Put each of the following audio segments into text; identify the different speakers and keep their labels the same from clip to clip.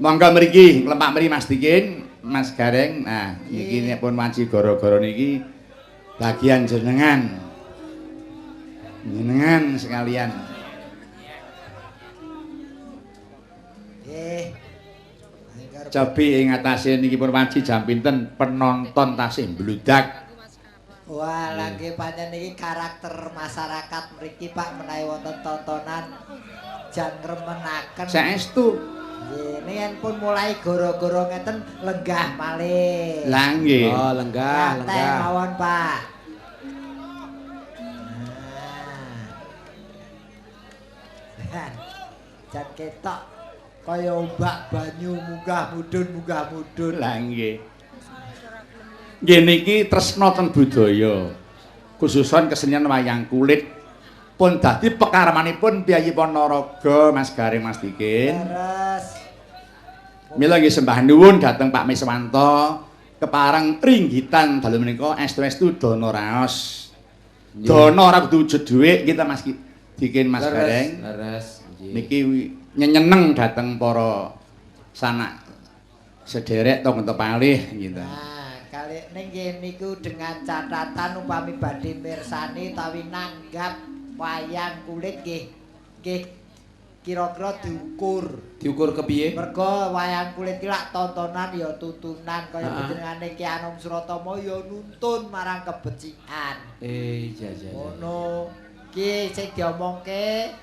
Speaker 1: Monggo mriki, nglempak mriki Mas Dikin, Mas Gareng. Nah, niki nek pun wanci gara-gara niki bagian jenengan. Jenengan sekalian.
Speaker 2: Nggih.
Speaker 1: Cobi ing atase niki pun wanci jam pinten penonton tasih mbludak.
Speaker 2: Wah, lha nggih pancen niki karakter masyarakat mriki Pak menawi wonten tontonan jan ngremenaken.
Speaker 1: Saestu.
Speaker 2: Nggih, niki pun mulai goro-goro ngeten lenggah malih.
Speaker 1: Lah nggih.
Speaker 3: Oh, lenggah,
Speaker 2: Santai
Speaker 3: lenggah.
Speaker 2: mawon, Pak. Nah. Jan ketok kaya ombak banyu munggah mudhun munggah mudhun.
Speaker 1: Lah nggih. Nggih niki tresna ten budaya. Khususon kesenian wayang kulit pun dadi pekarmanipun piyayi Ponorogo Mas Gareng Mas Dikin.
Speaker 2: Leres.
Speaker 1: Mila nggih sembah nuwun dhateng Pak Miswanto kepareng ringgitan dalu menika estu-estu dana raos. Dana ora kudu wujud dhuwit kita Mas Dikin Mas Gareng.
Speaker 3: Leres.
Speaker 1: Niki nyeneneng dhateng para sanak sederek tangga palih gitu.
Speaker 2: Nah, kali ning nggih niku dengan catatan upami badhe mirsani utawi nanggap wayang kulit nggih nggih kira-kira diukur.
Speaker 3: Diukur kepiye?
Speaker 2: Mergo wayang kulit ki lak tontonan ya tuntunan kaya panjenengane Ki Anom Suratama ya nuntun marang kebecikan.
Speaker 3: Iya iya.
Speaker 2: Ngono. Ki sing diomongke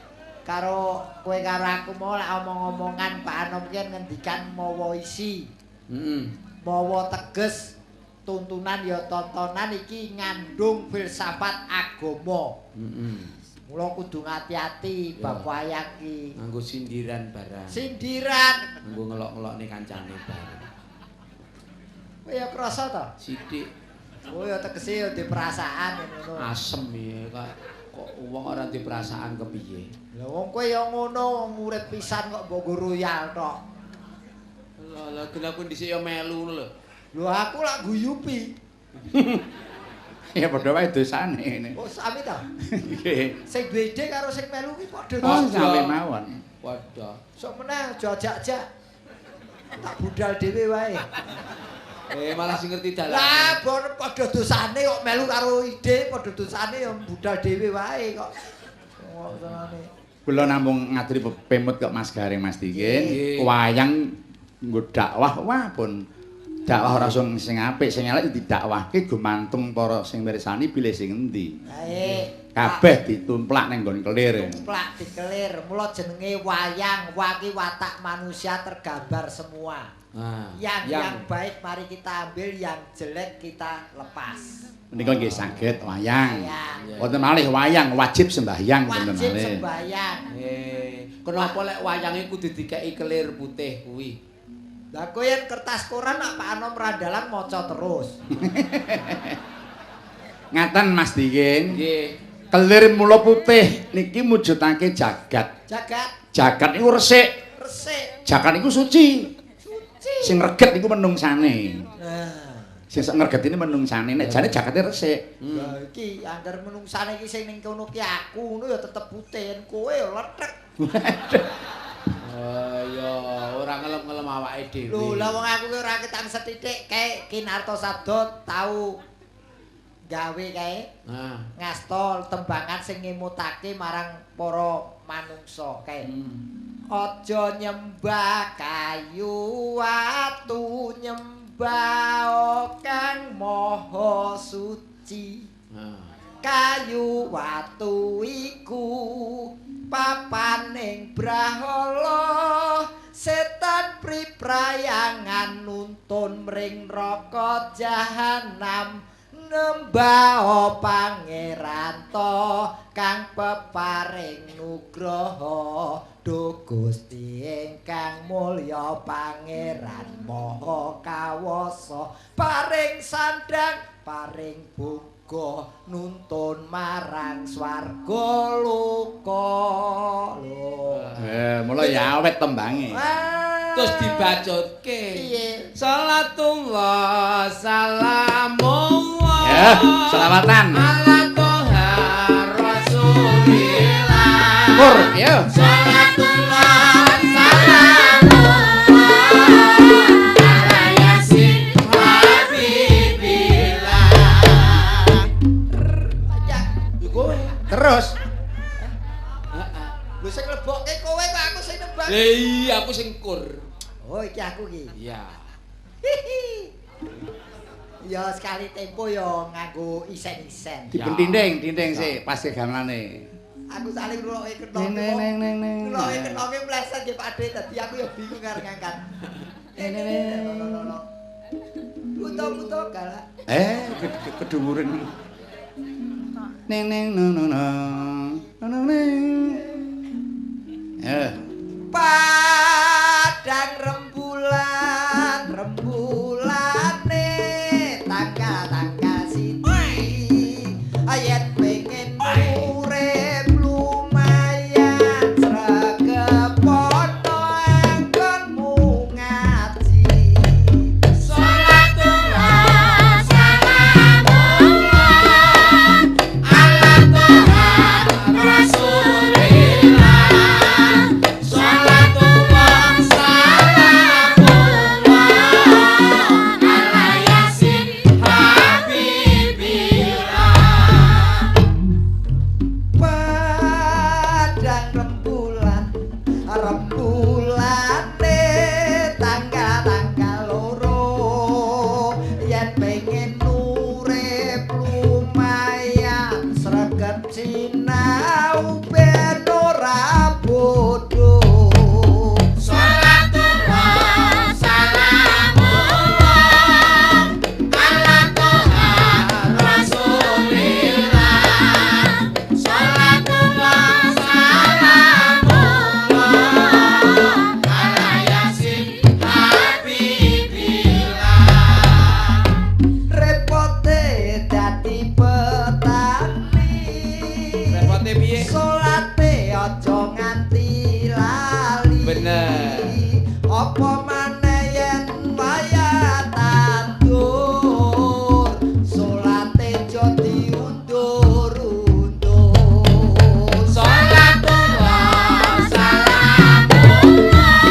Speaker 2: karo kowe karo aku mau lek omong-omongan Pak Anom ki ngendikan mawa isi.
Speaker 3: Heeh.
Speaker 2: Mawa teges tuntunan ya tontonan iki ngandung filsafat agama.
Speaker 3: Heeh.
Speaker 2: Mula kudu ngati-ati bab wayang ki.
Speaker 3: Nganggo sindiran barang.
Speaker 2: Sindiran.
Speaker 3: Nganggo ngelok-ngelokne kancane barang.
Speaker 2: Kowe ya krasa to?
Speaker 3: Sithik.
Speaker 2: Oh ya tegese ya di perasaan ngono.
Speaker 3: Asem ya kok kok wong ora di perasaan kepiye.
Speaker 2: Lah wong kowe ya ngono wong urip pisan kok mbok nggo royal tok.
Speaker 3: Lah lah gen aku dhisik ya melu lho.
Speaker 2: Lho aku lak guyupi.
Speaker 1: Ya padha wae dosane ngene.
Speaker 2: Oh sami ta?
Speaker 1: Nggih.
Speaker 2: Sing duwe ide karo sing melu ki padha.
Speaker 1: Oh sami mawon.
Speaker 3: Padha.
Speaker 2: Sok meneh aja ajak-ajak. Tak budal dhewe wae.
Speaker 3: Malah sing ngerti dalan.
Speaker 2: Lah padha dosane kok melu karo ide, padha dosane ya budal dhewe wae kok. Wong senane.
Speaker 1: Kula namung ngaturi pemut kok Mas Gareng Mas Dikin. Wayang nggo dakwah wah pun dakwah ora sing apik, sing elek didakwahke gumantung para sing mirsani pilih sing endi.
Speaker 2: Baik.
Speaker 1: Kabeh ditumplak ning nggon kelir.
Speaker 2: Tumplak dikelir. Mula jenenge wayang, waki watak manusia tergambar semua.
Speaker 3: Nah,
Speaker 2: yang baik mari kita ambil, yang jelek kita lepas.
Speaker 1: Menika nggih saged wayang. Wonten malih wayang wajib sembahyang wonten malih.
Speaker 2: Wajib sembahyang.
Speaker 3: Kenapa lek wayange kudu dikeki kelir putih kuwi?
Speaker 2: Lah kowe yen kertas koran nak Pak Anom Randalan maca terus.
Speaker 1: Ngaten Mas Dikin.
Speaker 3: Nggih.
Speaker 1: Kelir mula putih niki mujudake jagat.
Speaker 2: Jagat.
Speaker 1: Jagat niku resik.
Speaker 2: Resik.
Speaker 1: Jagat niku suci.
Speaker 2: Suci.
Speaker 1: Sing reget niku menungsane.
Speaker 2: Nah.
Speaker 1: Sing sok ngregetine menungsane nek jane jagate resik.
Speaker 2: Lah iki angger menungsane iki sing ning kono ki aku ngono ya tetep putih, yen kowe ya lethek.
Speaker 3: Oh ya ora ngelem-ngelem awake dhewe.
Speaker 2: Lho lah wong aku ki ora ketang sethithik kae Kinarto Sabdo tau gawe kae.
Speaker 3: Nah,
Speaker 2: ngasta tembangan sing ngemutake marang para manungsa kae. Aja nyembah kayu watu, nyembah Kang Maha Suci. Kayu watu iku papaning brahala, setan priprayangan nuntun mring neraka jahanam. Nembah pangeran to kang peparing nugraha, duh Gusti ingkang mulya pangeran maha kawasa, paring sandang paring boga nuntun marang swarga loka. Lho
Speaker 1: mula ya awet tembange.
Speaker 3: Terus dibacutke.
Speaker 2: Piye?
Speaker 3: Salatullah salamullah.
Speaker 1: Ya, selawatan.
Speaker 3: Ala toha rasulillah.
Speaker 1: Pur, ya.
Speaker 3: Salatullah salamullah. diukur.
Speaker 2: Oh, iki aku iki.
Speaker 3: Iya.
Speaker 2: Ya sekali tempo ya nganggo isen-isen.
Speaker 1: Dipentinding, tinding sik pas gamelane.
Speaker 2: Aku saling ngrungokke kentonge.
Speaker 1: Neng neng neng.
Speaker 2: Ngrungokke kentonge mleset nggih Pak De, dadi aku ya bingung arep ngangkat.
Speaker 1: Neng neng.
Speaker 2: Buta-buta galak.
Speaker 1: Keduwuren. Neng neng no no no. No neng.
Speaker 2: Padang rembulan, rembulane tangga-tangga siti. Yen pengen urip lumayan sregep ana anggonmu ngaji.
Speaker 4: Salatullah salamullah ala Toha Rasulillah. Salatullah salamullah ala Yasin Habibillah.
Speaker 2: Padang rembulan, rembulane tangga-tangga loro. Yen pengen urip lumayan sregep sinau ben ora bodho.
Speaker 4: Salatullah salamullah ala Toha Rasulillah. Salatullah salamullah ala Yasin Habibillah.
Speaker 2: Repote dadi petani.
Speaker 3: Repote piye?
Speaker 2: Salate aja nganti lali.
Speaker 3: Bener.
Speaker 2: Apa maneh yen wayah tandur, salate aja diundur-undur.
Speaker 4: Salatullah salamullah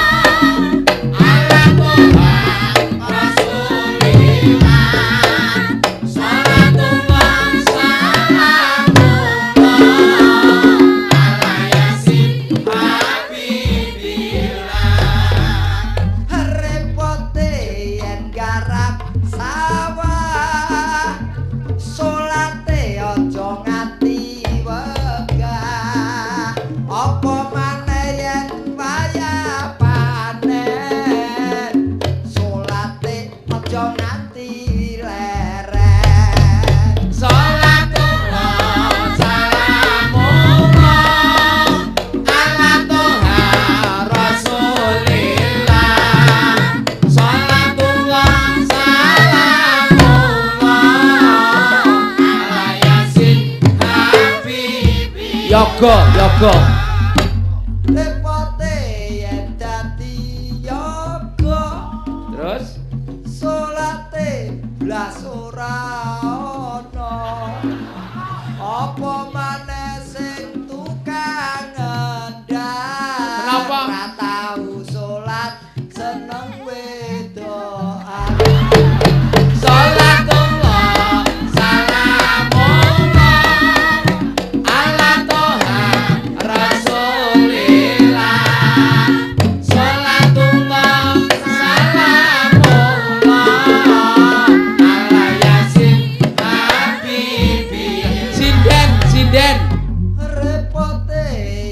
Speaker 4: ala Toha Rasulillah. Salatullah salamullah ala Yasin Habibillah.
Speaker 2: Repote yen garap sawah, salate aja nganti wegah. Apa maneh yen wayah panen, salate aja nganti leren.
Speaker 4: Salatullah salamullah ala Toha Rasulillah. Salatullah salamullah ala Yasin Habibillah.
Speaker 3: Yoga, yoga.
Speaker 2: Repote yen dadi yoga,
Speaker 3: Terus
Speaker 2: salate blas ora ana. Apa maneh sing tukang ngendhak,
Speaker 3: Kenapa?
Speaker 2: ora tau salat seneng wedokan.
Speaker 4: Salatullah salamullah ala Toha Rasulillah. Salatullah salamullah ala Yasin Habibillah.
Speaker 3: Sinden, sinden.
Speaker 2: Repote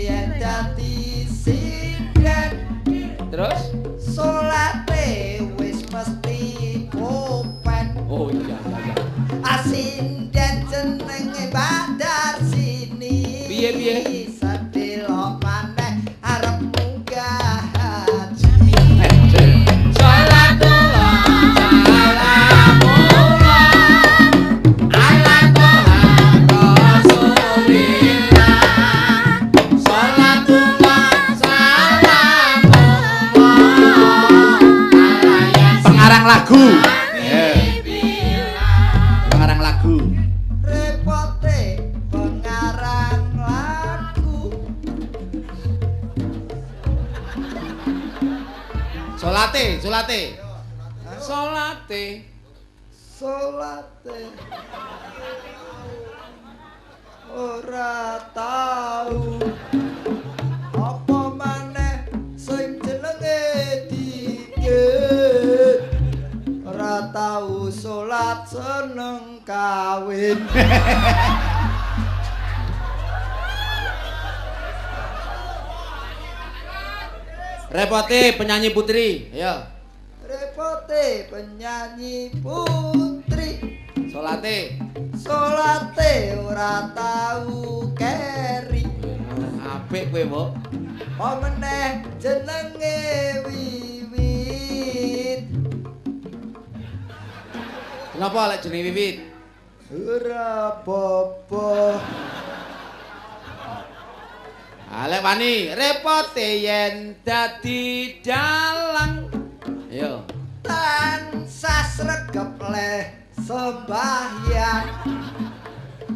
Speaker 2: yen dadi sinden,
Speaker 3: Terus?
Speaker 2: salate wis mesti kopen.
Speaker 3: Oh iya iya iya.
Speaker 2: Asinden jenenge Badar sini.
Speaker 3: Piye, piye?
Speaker 2: Sedelok maneh arep munggah haji.
Speaker 4: Salatullah salamullah ala Toha Rasulillah. Salatullah salamullah ala Yasin
Speaker 1: Pengarang lagu.
Speaker 4: Habibillah.
Speaker 1: Pengarang lagu.
Speaker 2: Repote pengarang lagu.
Speaker 4: Salate, salate.
Speaker 3: Salate.
Speaker 2: Salate ora tau. Apa maneh sing jenenge tau salat seneng kawin.
Speaker 3: Repote penyanyi putri, ayo.
Speaker 2: Repote penyanyi putri.
Speaker 3: Salate.
Speaker 2: Salate ora tau keri.
Speaker 3: Apik kowe, Mbok.
Speaker 2: Apa meneh jenenge Wiwit.
Speaker 3: Kenapa lek jenenge Wiwit?
Speaker 2: Ora apa-apa.
Speaker 3: Lek wani repote yen dadi dalang. Ayo.
Speaker 2: Tansah sregep leh sembahyang.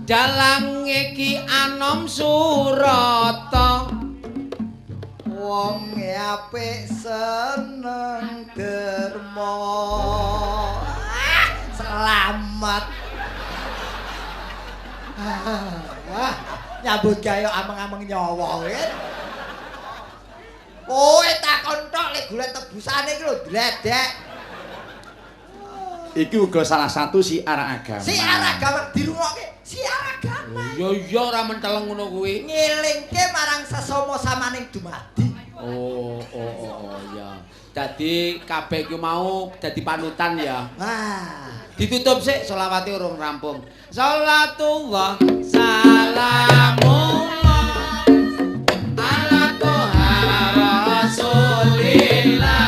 Speaker 3: Dalang iki Anom Surata.
Speaker 2: Wong apik seneng derma. Selamat. Nyambut gawe ameng-ameng nyawa kan. Kowe takon tok lek golek tebusane iki lho dledek.
Speaker 1: Iki uga salah satu siar agama.
Speaker 2: Siar agama dirungokke, siar agama.
Speaker 3: Ya iya ora menteleng ngono kuwi.
Speaker 2: Ngelingke marang sesama samaning dumadi.
Speaker 3: Oh ya. Dadi kabeh iki mau dadi panutan ya.
Speaker 2: Wah.
Speaker 3: Ditutup sik selawate urung rampung. Salatullah salamullah ala Toha Rasulillah.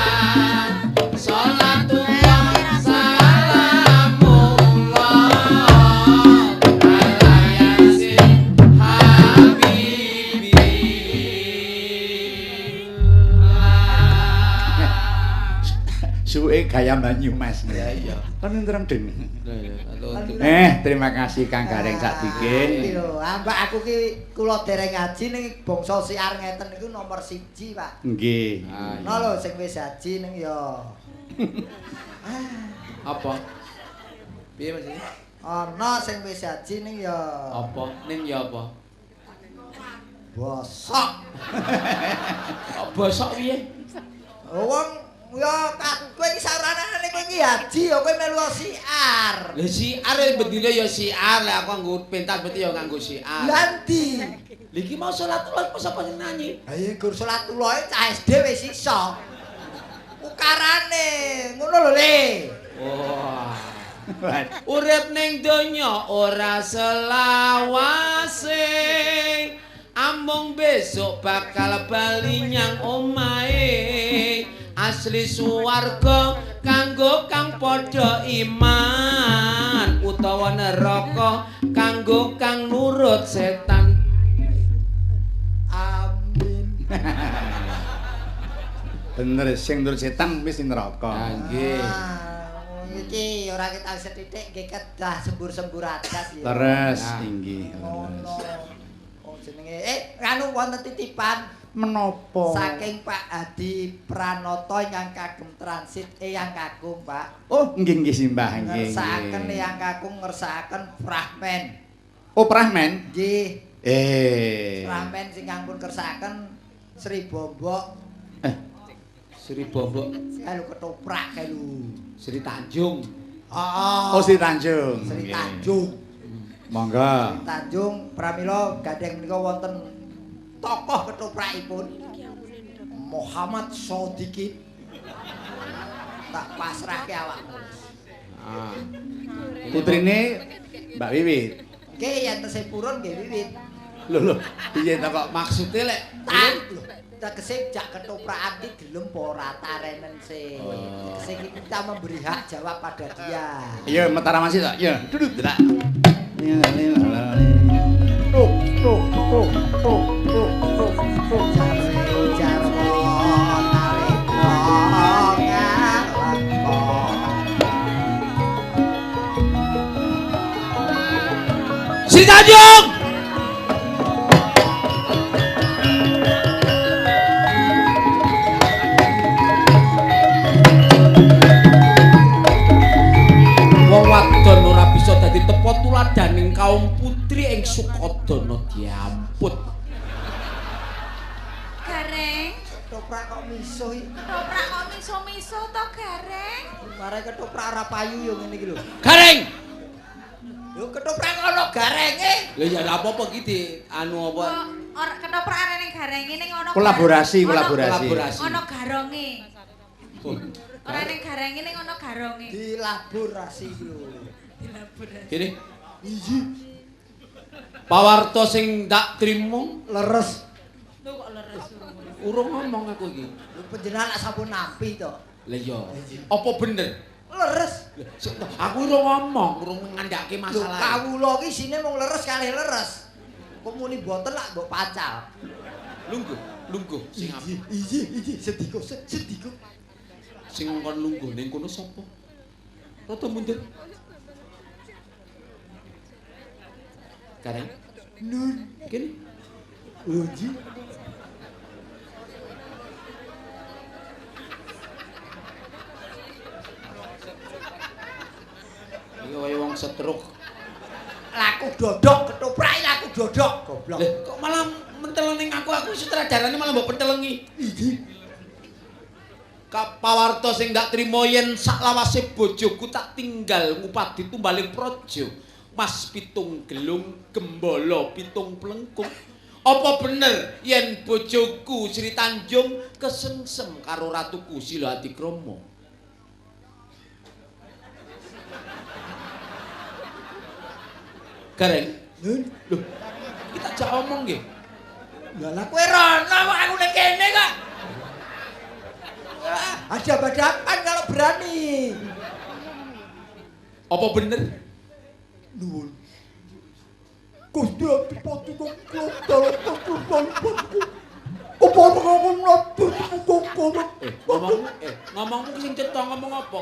Speaker 3: Salatullah salamullah ala Yasin Habibi.
Speaker 1: Suwe gaya Banyumas.
Speaker 3: Ya iya.
Speaker 1: Tentrem deng. Terima kasih Kang Gareng Sadikin.
Speaker 2: Iki lho, ambak aku ki kula dereng ngaji ning bangsa siar ngeten niku nomor 1, Pak.
Speaker 1: Nggih.
Speaker 2: Ono lho sing wis haji ning ya.
Speaker 3: Apa? Piye Mas?
Speaker 2: Ono sing wis haji ning ya.
Speaker 3: Apa? Ning ya apa?
Speaker 2: Bosok.
Speaker 3: Kok bosok piye?
Speaker 2: Wong ya kowe iki saranane kowe iki haji ya kowe melu siar.
Speaker 3: Lha siar bendina ya siar, lek aku nganggo pentas berarti ya nganggo siar.
Speaker 2: Lah ndi?
Speaker 3: Lha iki mau salatullah sapa sing nyanyi?
Speaker 2: Ha iya gur salatullah cah SD wis iso. Ukarane ngono lho Le.
Speaker 3: Wah. Urip ning donya ora selawase. Amung besok bakal bali nyang omahe. Asli suwarga kanggo kang padha iman utawa neraka kanggo kang nurut setan.
Speaker 2: Amin.
Speaker 1: Bener sing nurut setan wis neraka.
Speaker 3: Ha nggih.
Speaker 2: Iki ora ketak sethithik nggih kedah sembur-sembur adas ya.
Speaker 1: Leres inggih.
Speaker 2: Ngono. Wong jenenge anu wonten titipan
Speaker 1: menapa
Speaker 2: saking Pak Hadi Pranoto ingkang kagem transit eyang kakung Pak.
Speaker 1: Oh nggih nggih simbah nggih.
Speaker 2: Ngersakaken eyang kakung ngersakaken Prahmen.
Speaker 1: Oh Prahmen?
Speaker 2: Nggih. Prahmen sing pun kersakaken Sri Bombok.
Speaker 3: Sri Bombok.
Speaker 2: Kae lho ketoprak kae lho.
Speaker 3: Sri Tanjung.
Speaker 2: Heeh.
Speaker 1: Oh Sri Tanjung.
Speaker 2: Sri Tanjung.
Speaker 1: Monggo.
Speaker 2: Sri Tanjung pramila gandeng menika wonten tokoh ketoprakipun Muhammad Sodikin. Tak pasrahke awakmu.
Speaker 3: Ah.
Speaker 1: Putrine Mbak Wiwit.
Speaker 2: Nggih yen tesih purun nggih Wiwit.
Speaker 1: Lho lho, piye ta kok
Speaker 3: maksude lek
Speaker 2: tak lho, tegese jak ketoprakan iki gelem apa ora tarenen sih. Tegese iki kita memberi hak jawab pada dia.
Speaker 1: Iya, Mataram masih ta? Iya, duduk tak. Tuk tuk tuk tuk tuk tuk tuk.
Speaker 2: Jarwo nalika ngalengka.
Speaker 3: Sri Tanjung. Wong wadon ora bisa dadi tepa tuladaning kaum putri ing Sukodana diamput.
Speaker 5: Gareng,
Speaker 2: ketoprak kok misuh iki.
Speaker 5: Ketoprak kok misuh-misuh. Nesu to Gareng?
Speaker 2: Mare ketoprak ora payu yo ngene iki lho.
Speaker 3: Gareng.
Speaker 2: Lho ketoprak ana garenge.
Speaker 3: Lha ya ora apa-apa iki di anu apa?
Speaker 5: Ora ketoprak arene ning garenge ning ana
Speaker 1: Kolaborasi, kolaborasi.
Speaker 5: Ana garonge. Ora ning garenge ning ana garonge.
Speaker 2: Dilaborasi iki lho.
Speaker 5: Dilaborasi.
Speaker 3: Kene. Iya. Pawarta sing tak trimo
Speaker 2: leres.
Speaker 5: Lho kok leres
Speaker 3: urung ngomong aku iki.
Speaker 2: Lho panjenengan lak sampun nampi to.
Speaker 3: Lah iya. Apa bener?
Speaker 2: Leres.
Speaker 3: Aku urung ngomong, urung ngandhake masalah.
Speaker 2: Lho kawula iki isine mung leres kalih leres. Kok muni mboten lak mbok pacal.
Speaker 3: Lungguh, lungguh sing apik.
Speaker 2: Iya, iya, sediko, sediko.
Speaker 3: Sing ngongkon lungguh ning kono sapa? Rada mundur. Gareng.
Speaker 2: Nun.
Speaker 3: Kene.
Speaker 2: Uji.
Speaker 3: Iki kaya wong stroke.
Speaker 2: Laku dodok ketoprak laku dodok goblok.
Speaker 3: Lah kok malah menteleng ning aku, aku sutradarane malah mbok pentelengi.
Speaker 2: Iki.
Speaker 3: Kapawarta sing ndak trimo yen saklawase bojoku tak tinggal ngupadi tumbaling praja. Mas pitung gelung gembala pitung plengkung. Apa bener yen bojoku Sri Tanjung kesengsem karo ratuku Sila Adikrama? Gareng.
Speaker 2: Nun.
Speaker 3: Lho, kita jak omong nggih.
Speaker 2: Lah lah kowe rono kok aku ning kene kok. Hadap-hadapan kalau berani.
Speaker 3: Apa bener?
Speaker 2: Nuwun. Gusti Adipati kok dalem.
Speaker 3: Ngomongmu sing cetha ngomong apa?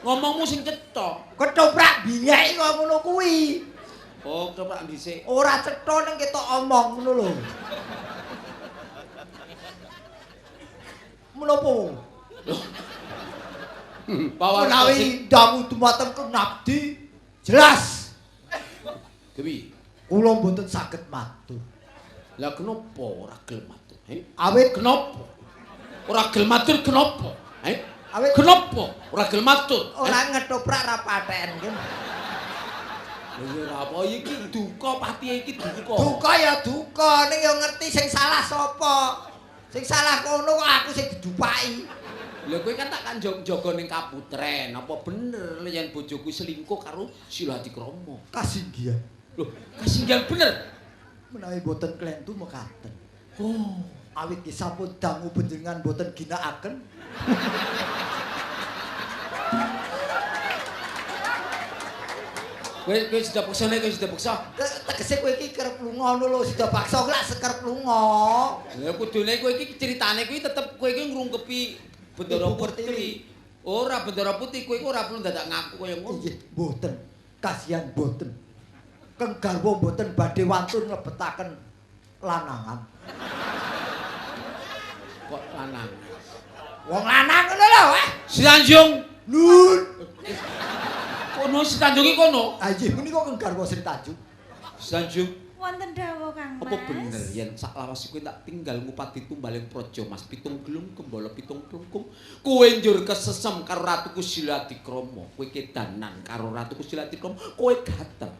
Speaker 3: Ngomongmu sing cetha.
Speaker 2: Ketoprak bingek kok ngono kuwi.
Speaker 3: Oh, ketoprak dhisik.
Speaker 2: Ora cetha ning ketok omong ngono lho. Menapa? Menawi dangu dumateng Kenabdi jelas.
Speaker 3: Kewi,
Speaker 2: kula mboten saged matur.
Speaker 3: Lah kenapa ora gelem matur?
Speaker 2: Awit
Speaker 3: kenapa? Ora gelem matur kenapa?
Speaker 2: Awit
Speaker 3: kenapa ora gelem matur?
Speaker 2: Ora ngetoprak ra patheken nggih.
Speaker 3: Lha ya ora apa iki duka pati iki duka.
Speaker 2: Duka ya duka, ning ya ngerti sing salah sapa. Sing salah kono kok aku sing didupaki.
Speaker 3: Lha kowe kan tak kan jaga ning kaputren, apa bener yen bojoku selingkuh karo Sila Adikrama?
Speaker 2: Kasinggihan.
Speaker 3: Lho, kasinggihan bener.
Speaker 2: Menawi mboten klentu mekaten.
Speaker 3: Oh,
Speaker 2: awit nggih sampun dangu panjenengan mboten ginakaken.
Speaker 3: Kowe kowe sudah paksa nek kowe sudah paksa.
Speaker 2: Tegese kowe iki kerep lunga ngono lho, sudah paksa lak sekerep lunga.
Speaker 3: Lah kudune kowe iki critane kuwi tetep kowe iki ngrungkepi Bendara Putri. Ora Bendara Putih kowe iku ora perlu dadak ngaku kaya ngono.
Speaker 2: Nggih, mboten. Kasihan mboten. Keng garwa mboten badhe wantun nglebetaken lanangan.
Speaker 3: Kok lanang?
Speaker 2: Wong lanang ngono lho, eh.
Speaker 3: Si Tanjung.
Speaker 2: Nun.
Speaker 3: Kono Si Tanjung iki kono.
Speaker 2: Ah nggih, menika keng garwa Sri Tanjung.
Speaker 3: Si Tanjung.
Speaker 5: Wonten dawuh Kang Mas.
Speaker 3: Apa bener yen saklawase kowe tak tinggal ngupadi tumbaling praja Mas pitung gelung gembala pitung plengkung kowe njur kesesem karo Ratuku Sila Adikrama, kowe kedanan karo Ratuku Sila Adikrama, kowe gatel.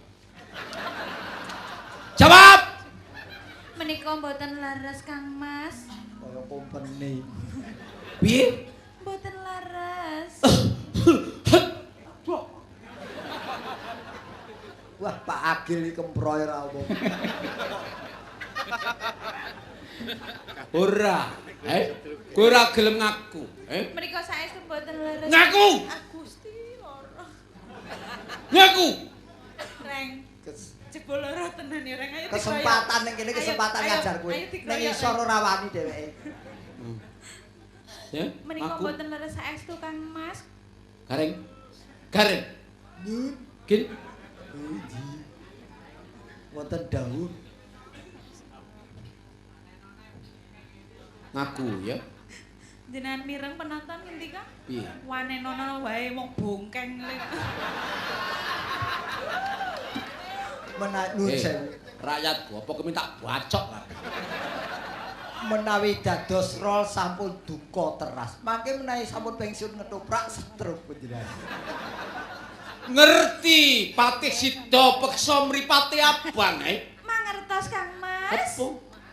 Speaker 3: Jawab.
Speaker 5: Menika mboten leres Kang Mas.
Speaker 2: Kaya kompene.
Speaker 3: Piye?
Speaker 5: Mboten leres.
Speaker 2: Wah, Pak Agil iki kemproy ra apa.
Speaker 3: Ora, Kowe ora gelem ngaku,
Speaker 5: Menika saestu mboten leres.
Speaker 3: Ngaku.
Speaker 5: Ah Gusti lara.
Speaker 3: Ngaku.
Speaker 5: Reng. Jebul lara tenan ya Reng. Ayo
Speaker 2: kesempatan ning kene kesempatan ngajar kowe. Ning isor ora wani dheweke.
Speaker 3: Ya,
Speaker 5: menika mboten leres saestu Kang Mas.
Speaker 3: Gareng. Gareng.
Speaker 2: Nun.
Speaker 3: Gin.
Speaker 2: Wonten dawuh.
Speaker 3: Ngaku ya.
Speaker 5: Jenengan mireng penonton ngendika?
Speaker 3: Piye?
Speaker 5: Wanenono wae wong bongkeng lho.
Speaker 2: Menak nun sewu.
Speaker 3: Rakyatku apa keminta bacok lah.
Speaker 2: Menawi dados rol sampun duka teras. Mangke menawi sampun pensiun ngetoprak stroke panjenengan.
Speaker 3: Ngerti Patih Sida peksa mripate abang eh?
Speaker 5: Mangertos Kang Mas.
Speaker 3: Apa?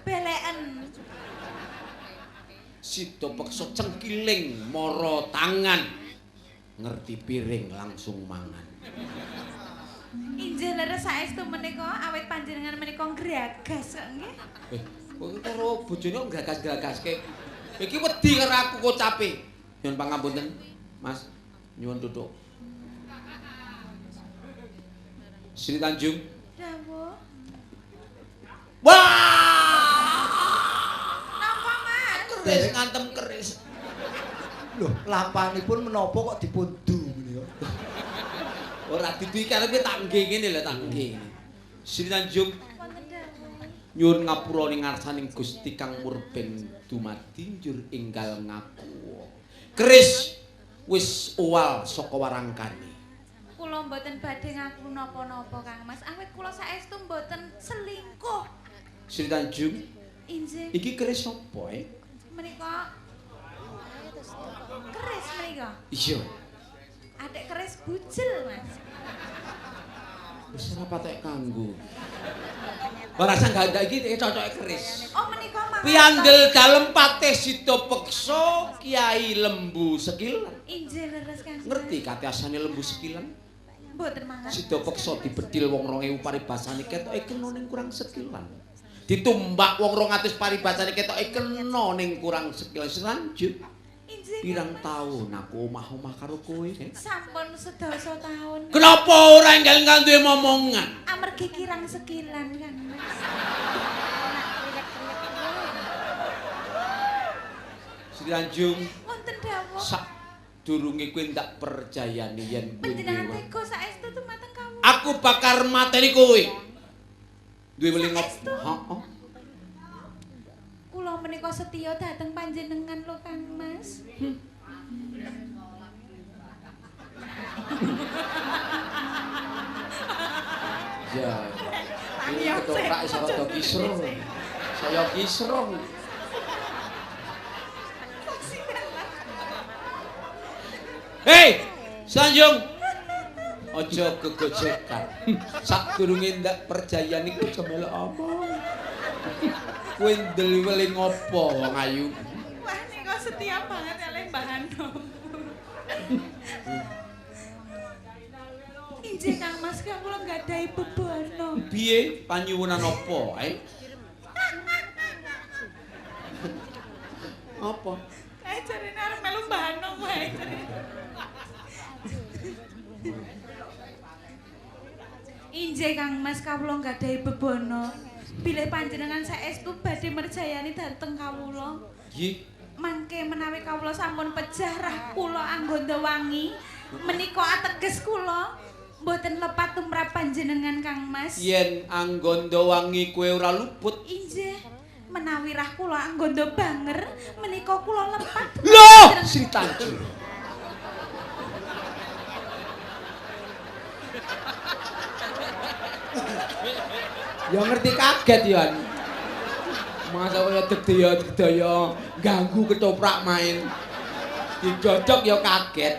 Speaker 5: Beleken.
Speaker 3: Sida peksa cengkiling mara tangan. Ngerti piring langsung mangan.
Speaker 5: Injih leres saestu menika awit panjenengan menika ngragas kok nggih.
Speaker 3: Kowe karo bojone kok gragas-gragaske. Iki wedi karo aku kocape. Nyuwun pangapunten, Mas. Nyuwun duduk. Sri Tanjung.
Speaker 5: Dawuh.
Speaker 3: Wah!
Speaker 5: Napa, Mas?
Speaker 3: Keris ngantem keris.
Speaker 2: Loh, lampanipun menapa kok dipun du menika?
Speaker 3: Ora diduwi karepe tak nggih ngene lho, tak nggih. Sri Tanjung.
Speaker 5: Wonten dawuh.
Speaker 3: Nyuwun ngapura ning ngarsaning Gusti Kang Murben dumadi njur enggal ngaku. Keris wis owal saka warangkane.
Speaker 5: Kula mboten badhe ngaku napa-napa Kang Mas. Awit kula saestu mboten selingkuh.
Speaker 3: Sri Tanjung,
Speaker 5: Injih.
Speaker 3: iki keris sapa eh?
Speaker 5: Menika keris menika.
Speaker 3: Iya.
Speaker 5: Adik keris bujel, Mas.
Speaker 3: Wis ora patek kanggo. Ora sang gak iki cocoke keris.
Speaker 5: Oh, menika mangertos.
Speaker 3: Piandel dalem Patih Sida Peksa Kiai Lembu Sekilan.
Speaker 5: Injih leres Kang. Mas.
Speaker 3: Ngerti katiasane Lembu Sekilan?
Speaker 5: Mboten mangertos.
Speaker 3: Sida Peksa dibedhil wong 2000 paribasane ketoke kena ning kurang sekilan. Ditumbak wong 200 paribasane ketoke kena ning kurang sekilan. Selanjut
Speaker 5: Injih.
Speaker 3: pirang taun aku omah-omah karo kowe? Eh?
Speaker 5: Sampun sedasa taun.
Speaker 3: Kenapa ora enggal-enggal duwe momongan?
Speaker 5: Amargi kirang sekilan Kang Mas.
Speaker 3: Sri Tanjung,
Speaker 5: Wonten dawuh.
Speaker 3: sak durunge kowe ndak percayani yen kowe
Speaker 5: Panjenengan
Speaker 3: duwe.
Speaker 5: tega saestu dumateng kawula.
Speaker 3: Aku bakar mateni kowe. Duwe weling ngop.
Speaker 5: Saestu?
Speaker 3: Heeh.
Speaker 5: Kula menika setya dhateng panjenengan lho Kang Mas.
Speaker 3: Ya. Iki ketoprak iso rada kisruh. Saya kisruh. Hei, Sanjung. Aja gegojekan. Sadurunge ndak percayani ku aja melok omong. Kowe ndel weling apa wong ayu?
Speaker 5: Wah nika setia banget eleh Mbah Anom. Injih Kang Mas, kang kula nggadahi bebana.
Speaker 3: Piye panyuwunan apa, eh? Apa?
Speaker 5: Kae jarene arep melu Mbah Anom wae jarene. Injih Kang Mas, kawula nggadahi bebana. Bilih panjenengan saestu badhe merjayani dhateng kawula.
Speaker 3: Nggih.
Speaker 5: Mangke menawi kawula sampun pejah rah kula angganda wangi, menika ateges kula mboten lepat tumrap panjenengan Kang Mas.
Speaker 3: Yen angganda wangi kowe ora luput.
Speaker 5: Injih, menawi rah kula angganda banger, menika kula lepat.
Speaker 3: Loh, Sri Tanjung. Ya ngerti kaget ya. Masa kaya degdaya-degdaya ganggu ketoprak main. Didodok ya kaget.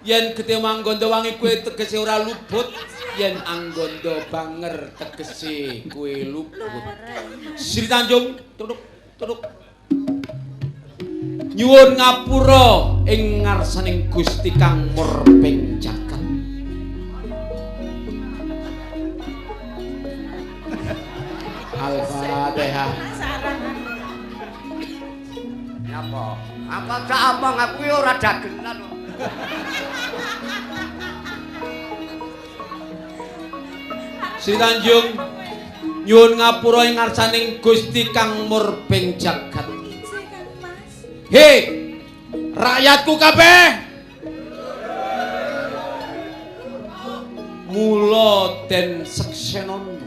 Speaker 3: Yen getih manggondo wangi kowe tegese ora luput, yen anggondo banger tegese kowe luput. Sri Tanjung, tutuk tutuk. Nyuwun ngapura ing ngarsaning Gusti Kang Murbeng Jagat. Al-Fatihah.
Speaker 6: Apa? Apa gak omong aku ki ora dagelan kok.
Speaker 3: Sri Tanjung nyuwun ngapura ing ngarsaning Gusti Kang Murbeng Jagat.
Speaker 5: Injih Kang Mas.
Speaker 3: He, rakyatku kabeh. Mula den seksenono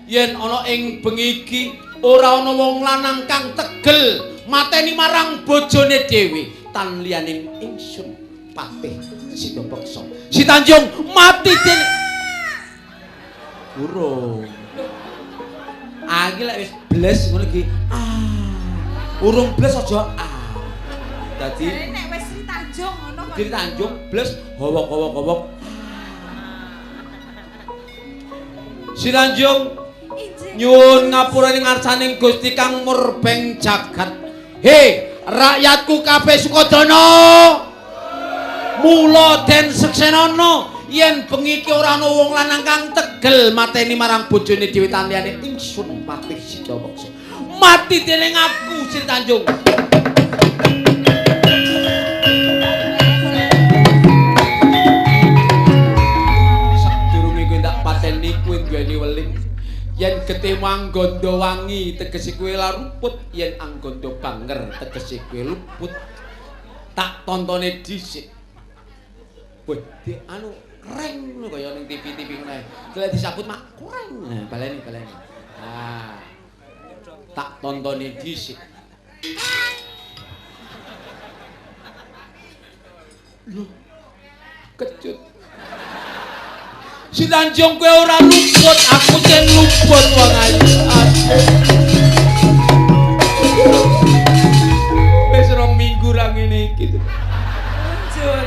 Speaker 3: yen ana ing bengi iki ora ana wong lanang kang tegel mateni marang bojone dhewe tan liyaning ingsun Patih Sida Peksa. Si Tanjung mati dene. Urung. Ah iki lek wis bles ngono iki. Ah. Urung bles aja ah. Dadi
Speaker 5: nek wis Sri Tanjung ngono kok.
Speaker 3: Sri Tanjung bles howok-howok-howok. Sri Tanjung nyuwun ngapura ing ngarsaning Gusti Kang murbeng jagat. He, rakyatku kabeh Sukodana. Mula den seksenana yen bengi iki ora ana wong lanang kang tegel mateni marang bojone dhewe tan liyane ingsun patih Sidaweksa. Mati dening aku Sri Tanjung. Sadurunge kowe ndak pateni kowe duweni weling. Yen getihmu angganda wangi tegese kowe laruput, yen angganda banger tegese kowe luput. Tak tontone dhisik. Weh, di anu reng ngono kaya ning TV-TV ngono ae. Lek disabut mak kurang. Nah, baleni baleni. Ah. Tak tontone dhisik. Loh. Kecut. Si Tanjung kowe ora luput, aku sing luput wong ayu. Wis 2 minggu ra ngene iki.
Speaker 5: Muncul.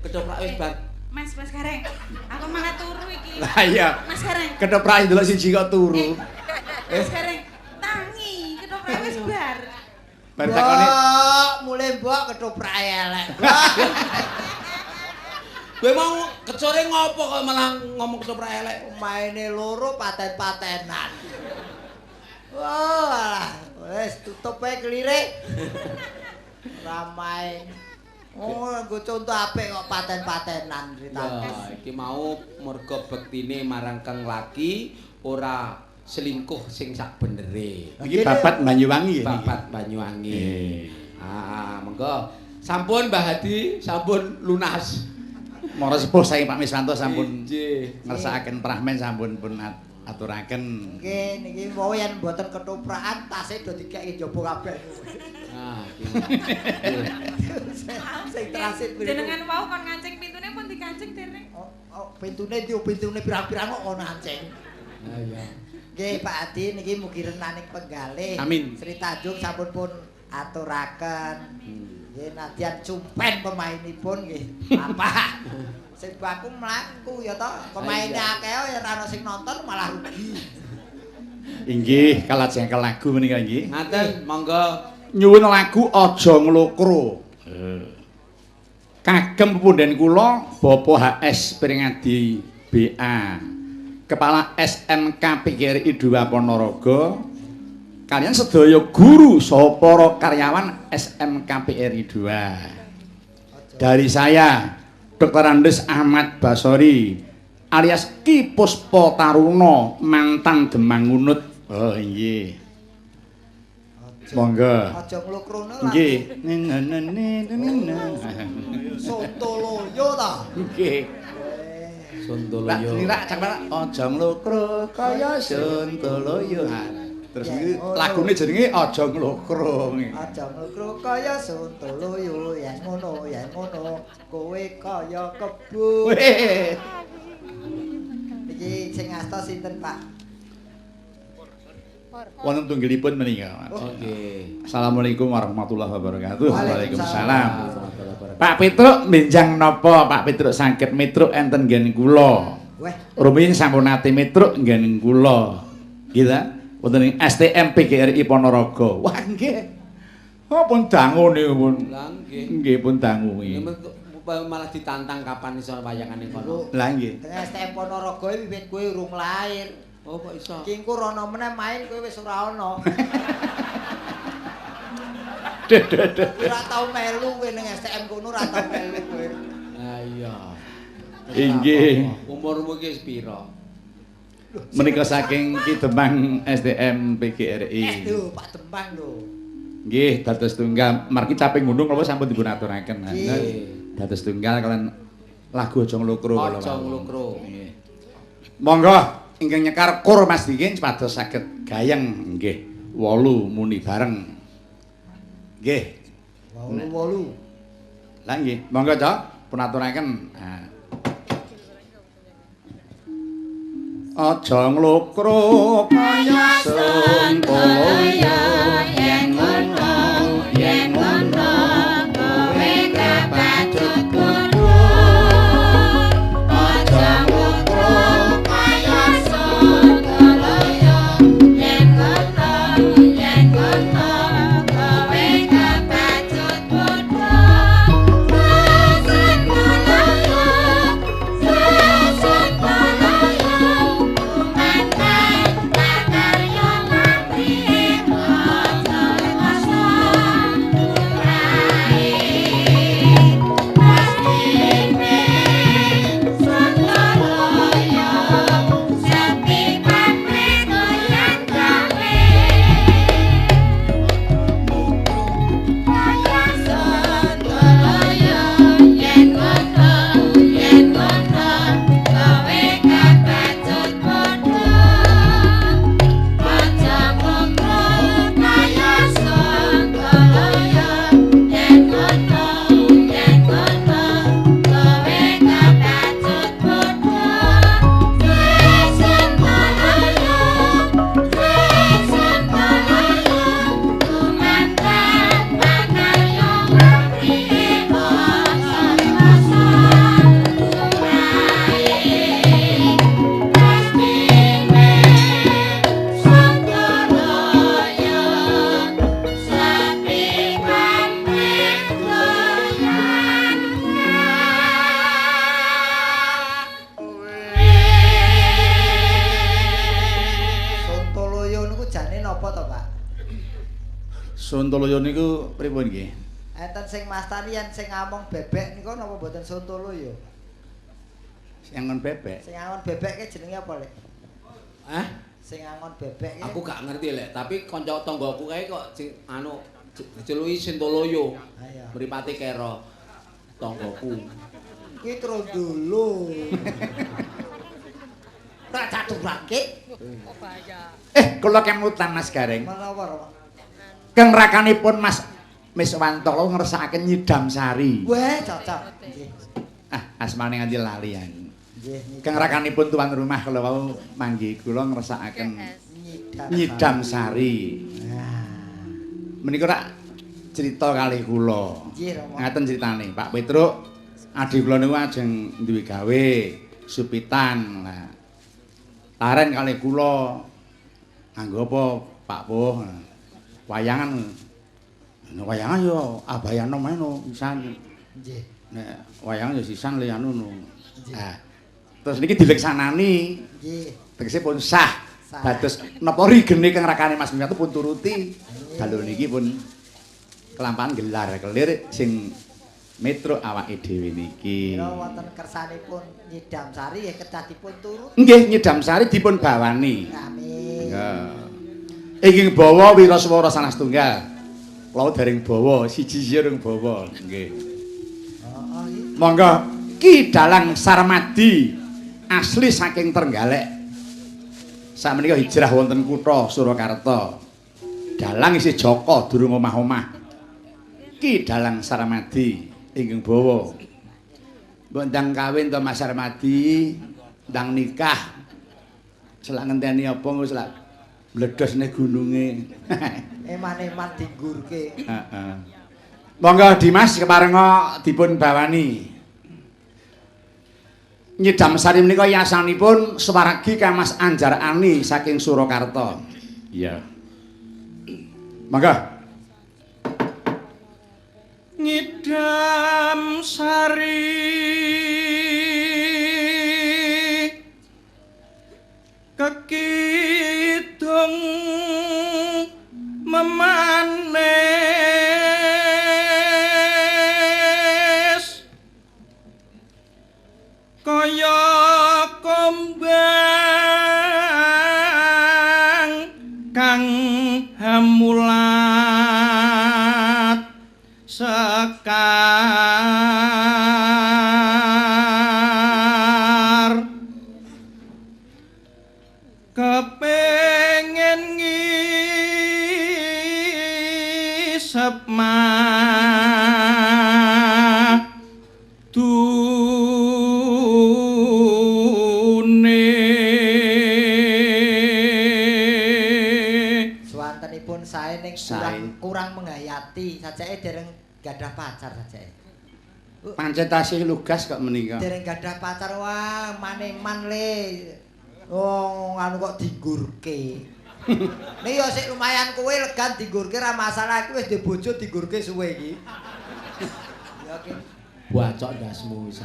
Speaker 3: Ketoprak wis bar.
Speaker 5: Mas, Mas Gareng. Aku malah turu iki.
Speaker 1: Lah iya.
Speaker 5: Mas Gareng.
Speaker 1: Ketoprak ndelok siji kok turu.
Speaker 5: Mas Gareng, tangi, ketoprak wis bar.
Speaker 1: Bar takone,
Speaker 2: mulai mbok ketoprak elek.
Speaker 3: Kowe mau kecore ngopo kok malah ngomong ketoprak elek?
Speaker 2: Maine loro paten-patenan. Wah, wis tutup ae kelire. Ora main. Oh, nggo contoh apik kok paten-patenan critane.
Speaker 3: Ya, iki mau mergo bektine marang kang laki ora selingkuh sing sak benere.
Speaker 1: Iki babat Banyuwangi ya.
Speaker 3: Babat Banyuwangi. Ah, monggo. Sampun Mbah Hadi, sampun lunas.
Speaker 1: Mara sepuh saking Pak Miswanto sampun ngersakaken prahmen sampun pun aturaken.
Speaker 2: Nggih, niki wau yen mboten ketoprakan tase do dikeki njaba kabeh.
Speaker 3: Ah, iki.
Speaker 2: Sing transit
Speaker 5: jenengan wau kon ngancing pintune pun dikancing dereng.
Speaker 2: Oh, pintune ndi pintune pirang-pirang kok kon ngancing.
Speaker 3: Ha iya.
Speaker 2: Nggih Pak Adi niki mugi renaning penggalih.
Speaker 1: Amin.
Speaker 2: Sri Tanjung sampun pun aturaken. Nggih nadyan cumpen pemainipun nggih. Bapak. Sing baku mlaku ya to, pemaine akeh ya ora ana sing nonton malah rugi.
Speaker 1: Inggih, kalajengaken lagu menika nggih.
Speaker 3: Ngaten, monggo.
Speaker 1: Nyuwun lagu Aja Nglokro. Kagem pepunden kula Bapak HS Pringadi BA. Kepala SMK PGRI 2 Ponorogo. Kalian sedaya guru saha para karyawan SMK PRI 2. Dari saya Dr. Andes Ahmad Basori alias Ki Puspa Taruna mantan Demang Ngunut. Oh nggih. Monggo.
Speaker 2: Aja nglokrono lah.
Speaker 1: Nggih.
Speaker 2: Sontoloyo ta.
Speaker 1: Nggih.
Speaker 3: Sontoloyo.
Speaker 1: Rak cak aja nglokro kaya Sontoloyo. Terus iki lagune jenenge Aja Nglokro.
Speaker 2: Aja nglokro kaya Sontoloyo, yen ngono, yen ngono, kowe kaya kebo. Iki sing asta sinten, Pak?
Speaker 1: Wonten tunggilipun menika.
Speaker 3: Nggih.
Speaker 1: Assalamualaikum warahmatullahi wabarakatuh. Waalaikumsalam. Pak Petruk benjang napa Pak Petruk saged mitruk enten nggen kula.
Speaker 2: Weh,
Speaker 1: rumiyin sampun nate mitruk nggen kula. Nggih ta? Wonten ing STM PGRI Ponorogo. Wah nggih. Oh pun dangu niku pun.
Speaker 3: Lah nggih.
Speaker 1: Nggih pun dangu iki.
Speaker 3: Malah ditantang kapan iso wayangane kono.
Speaker 1: Lah nggih.
Speaker 2: Teng STM Ponorogo wiwit kowe urung lahir.
Speaker 3: Oh kok iso?
Speaker 2: Iki engko rono meneh main kowe wis ora ana. Ora tau melu kowe ning STM kono ora tau melu kowe.
Speaker 3: Lah iya.
Speaker 1: Inggih.
Speaker 3: Umurmu iki wis pira?
Speaker 1: Menika saking Ki Demang STM PGRI.
Speaker 2: Lho Pak Demang lho.
Speaker 1: Nggih, dados tunggal margi caping gunung napa sampun dipun aturaken. Dados tunggal kalian lagu Aja Nglokro kala wau.
Speaker 3: Aja Nglokro.
Speaker 1: Nggih. Monggo ingkang nyekar kur Mas Dikin supados saged gayeng nggih 8 muni bareng. Nggih. 8. Lah nggih, monggo Cok, pun aturaken. Nah. Aja nglokro kaya Sontoloyo yen ngono yen ngono kowe kebacut kudu. Aja nglokro kaya Sontoloyo yen ngono yen ngono kowe kebacut kudu. Sontoloyo Sontoloyo kumandang pakarya pamrih aja rekoso urae pastine Sontoloyo sepi pamrih goyang gawe kaya Sontoloyo yen ngono yen ngono kowe kebacut padha. Aja mokro kaya Sontoloyo yen ngono yen ngono kowe kebacut padha. Sontoloyo Sontoloyo kumandang pakarya pamrih aja rekoso urae pastine Sontoloyo sepi pamrih goyang
Speaker 2: Sontoloyo niku jane napa to, Pak?
Speaker 1: Sontoloyo niku pripun nggih?
Speaker 2: Enten sing mastani yen sing ngamong bebek niku napa mboten Sontoloyo?
Speaker 1: Sing angon bebek.
Speaker 2: Sing angon bebek ki jenenge apa, Lek?
Speaker 3: Hah?
Speaker 2: Sing angon bebek ki.
Speaker 3: Aku gak ngerti lek, tapi kanca tanggaku kae kok sing anu diceluki Sintoloyo.
Speaker 2: Ayo.
Speaker 3: Mripate kera tanggaku.
Speaker 2: Ki trondolo. Tak caturake.
Speaker 1: Kula kemutan Mas Gareng.
Speaker 2: Menapa, Rama?
Speaker 1: Keng rakanipun Mas Miswanto kula ngersakaken nyidam sari.
Speaker 2: Wah, cocok. Nggih.
Speaker 1: Ah, asmane nganti lali aku.
Speaker 2: Nggih.
Speaker 1: Keng rakanipun tuan rumah kula wau manggi kula ngersakaken
Speaker 2: nyidam.
Speaker 1: nyidam sari.
Speaker 2: Nah.
Speaker 1: Menika rak cerita kalih kula.
Speaker 2: Nggih, Rama.
Speaker 1: Ngaten critane, Pak Petruk adhi kula niku ajeng duwe gawe supitan. Lah laren kalih kula nganggo apa Pak Puh? Wayangan. Nek wayangan yo abayana meno pisan.
Speaker 2: Nggih.
Speaker 1: Nek wayangan yo sisan li anu no. Nah, terus niki dileksanani.
Speaker 2: Nggih.
Speaker 1: Tegese pun sah.
Speaker 2: Sah.
Speaker 1: Dados napa rigene kang rakane Mas Miyanto pun turuti. Dalu niki pun kelampahan gelar kelir sing metro awake dhewe niki.
Speaker 2: Kira wonten kersanipun nyidam sari nggih kedah dipun turut.
Speaker 1: Nggih, nyidam sari dipun bawani.
Speaker 2: Amin.
Speaker 1: Nggih. Ingkang bawa wiraswara salah setunggal. Kula dereng bawa, siji-siji urung bawa. Nggih.
Speaker 2: Heeh iki.
Speaker 1: Monggo Ki Dalang Sarmadi asli saking Trenggalek. Sakmenika hijrah wonten kutha Surakarta. Dalang isih jaka durung omah-omah. Ki Dalang Sarmadi ingkang bawa. Mbok ndang kawin to Mas Sarmadi, ndang nikah. Selak ngenteni apa engko selak mledos ning gununge.
Speaker 2: Eman-eman dinggurke.
Speaker 1: Heeh. Monggo Dimas keparenga dipun bawani. Nyidam sari menika yasanipun swargi Kang Mas Anjar Ani saking Surakarta. Iya. Monggo.
Speaker 4: Nyidam sari kekidung memanis kaya kembang kang hamulat sekar kepengin ngisep madune.
Speaker 2: menghayati, sajake dereng gadah pacar sajake.
Speaker 1: Pancen tasih lugas kok menika.
Speaker 2: Dereng gadah pacar wah maneman le. Oh, anu kok digurke. Nek ya sik lumayan kowe legan digurke ra masalah, iki wis duwe bojo digurke suwe iki. Ya ki.
Speaker 3: Bacok ndasmu wis.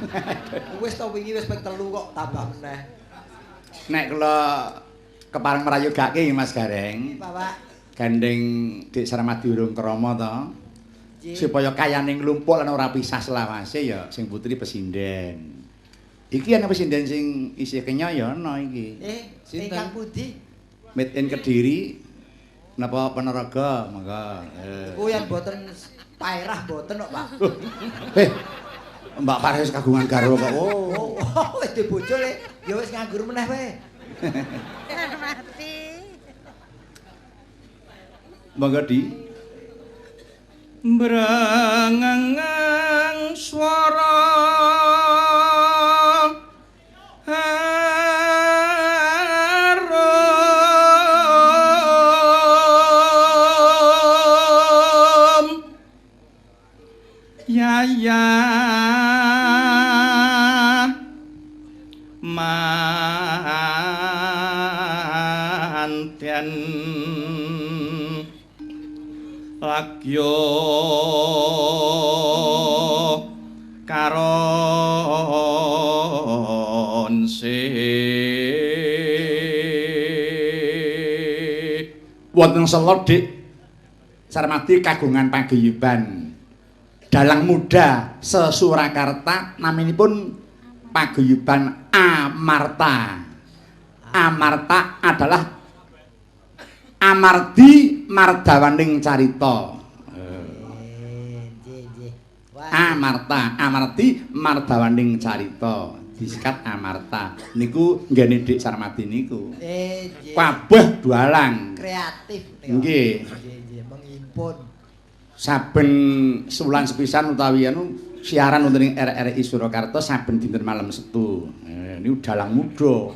Speaker 2: Wis to wingi wis ping 3 kok tambah meneh.
Speaker 1: Nek kula kepareng mrayogake Mas Gareng.
Speaker 2: Bapak.
Speaker 1: Gandeng Dik Sarmadi urung krama to. Supaya kayane nglumpuk lan ora pisah selawase ya sing putri pesinden. Iki ana pesinden sing isih kenya ya ana iki.
Speaker 2: Sinten? Ingkang pundi?
Speaker 1: Made in Kediri napa Ponorogo monggo.
Speaker 2: Iku yen boten paerah boten kok, Pak.
Speaker 1: Mbak Parah wis kagungan garwa kok.
Speaker 2: Oh, wis duwe bojo le, ya wis nganggur meneh kowe.
Speaker 7: Mati.
Speaker 1: Monggo di
Speaker 4: brengeng swara harum ya ya manten lagyo karon se
Speaker 1: wonten selo Dik Sarmadi kagungan paguyuban dalang muda se-Surakarta naminipun paguyuban Amarta. Amarta adalah Amardi Mardawaning Carita. Amarta, Amardi Mardawaning Carita. Disikat Amarta. Niku nggene Dik Sarmadi niku. Kabeh dalang.
Speaker 2: Kreatif niku.
Speaker 1: Nggih.
Speaker 2: Nggih, menghimpun.
Speaker 1: Saben sewulan sepisan utawi anu siaran wonten ing RRI Surakarta saben dinten malam Setu. Niku dalang muda.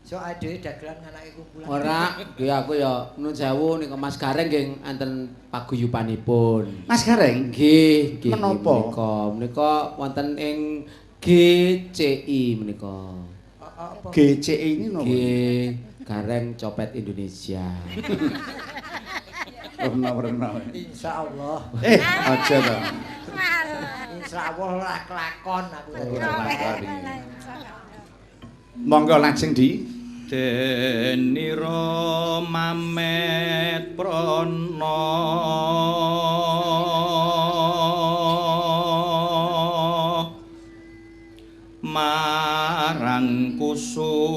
Speaker 2: So dhewe dagelan nganake kumpulan.
Speaker 3: Ora, nggih aku ya nuwun sewu nika Mas Gareng nggih enten paguyubanipun.
Speaker 1: Mas Gareng?
Speaker 3: Nggih, nggih.
Speaker 1: Menapa?
Speaker 3: Menika wonten ing GCI menika.
Speaker 2: Apa?
Speaker 1: GCI ini napa?
Speaker 3: Nggih, Gareng Copet Indonesia.
Speaker 1: Werna-werna.
Speaker 2: Insyaallah.
Speaker 1: Aja to.
Speaker 2: Insyaallah ora kelakon aku tadi.
Speaker 1: Monggo lajeng di
Speaker 4: denira mamet prana marang kusumayu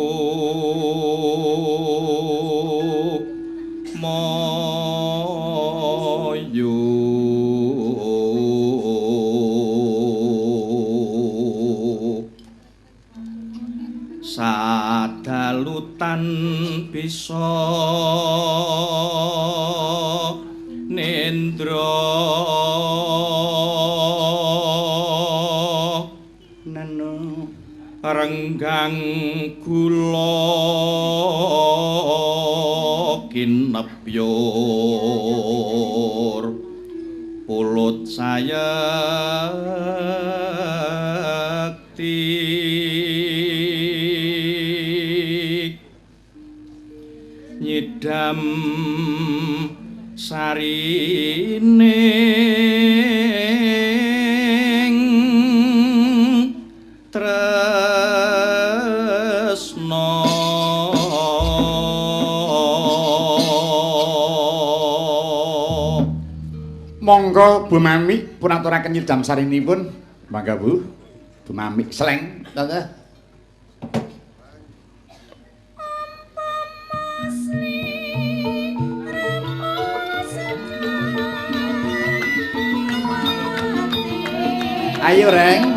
Speaker 4: sadalutan bisa nendra
Speaker 1: nanu
Speaker 4: renggang gula kinepyur pulut sayekti nyidam sarining tresna.
Speaker 1: Monggo Bu Mami pun aturaken nyidam sarinipun. Mangga Bu. Bu Mami Sleng. Tante. Ayo Reng.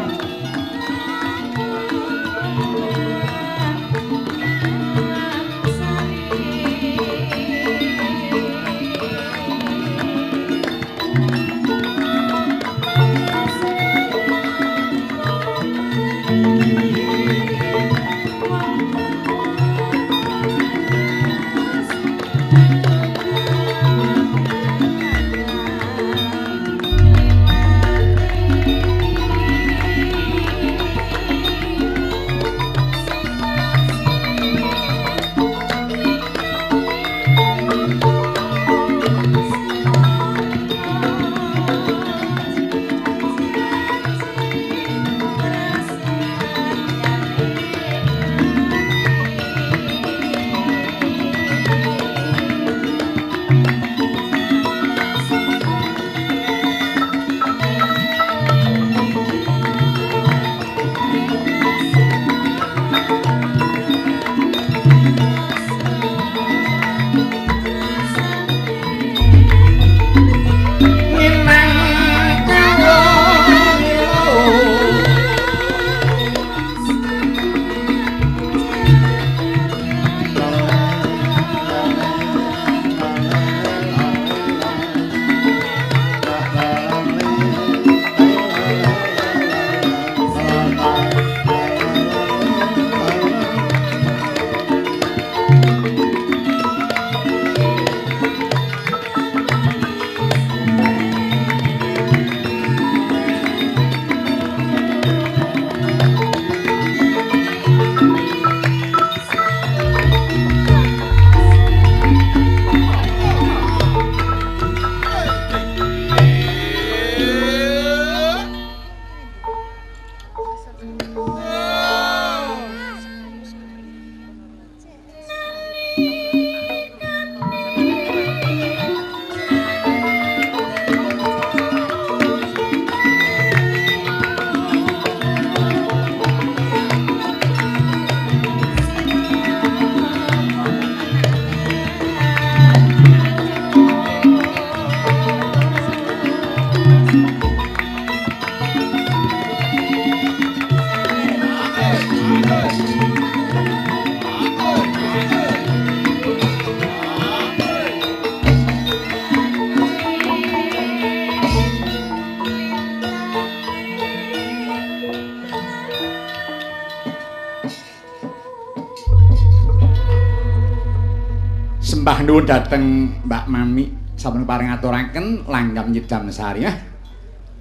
Speaker 1: Sembah nuwun dhateng Mbak Mami sampun paring aturaken langgam nyidam sari ya.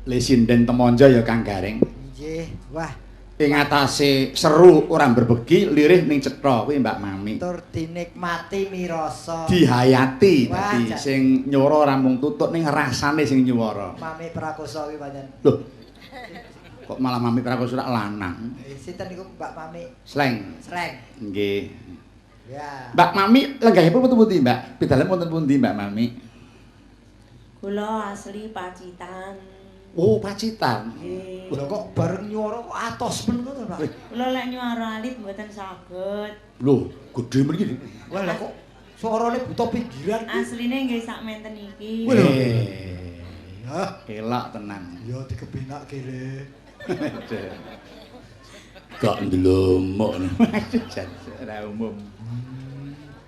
Speaker 1: Le sinden temonjo ya Kang Gareng.
Speaker 2: Nggih, wah.
Speaker 1: Ing atase seru ora berbegi lirih ning cetha kuwi Mbak Mami.
Speaker 2: Tur dinikmati mirasa.
Speaker 1: Dihayati dadi sing nyuwara ora mung tutuk ning rasane sing nyuwara.
Speaker 2: Mami Prakosa kuwi pancen.
Speaker 1: Lho. Kok malah Mami Prakosa rak lanang.
Speaker 2: Sinten niku Mbak Mami?
Speaker 1: Sleng.
Speaker 2: Sleng.
Speaker 1: Nggih.
Speaker 2: Ya.
Speaker 1: Mbak Mami lenggahipun wonten pundi, Mbak? Pidalem wonten pundi, Mbak Mami?
Speaker 7: Kula asli Pacitan.
Speaker 1: Oh, Pacitan.
Speaker 7: Nggih.
Speaker 2: Lho kok bareng nyuwara kok atos men ngono, Pak?
Speaker 7: Kula lek nyuwara alit mboten saged.
Speaker 1: Lho, gedhe men iki.
Speaker 2: Wah, lha kok suarane buta pinggiran.
Speaker 7: Asline nggih sak menten iki.
Speaker 1: Hah, elok tenan.
Speaker 2: Ya dikebenakke le.
Speaker 1: Gak ndelomok. Ora umum.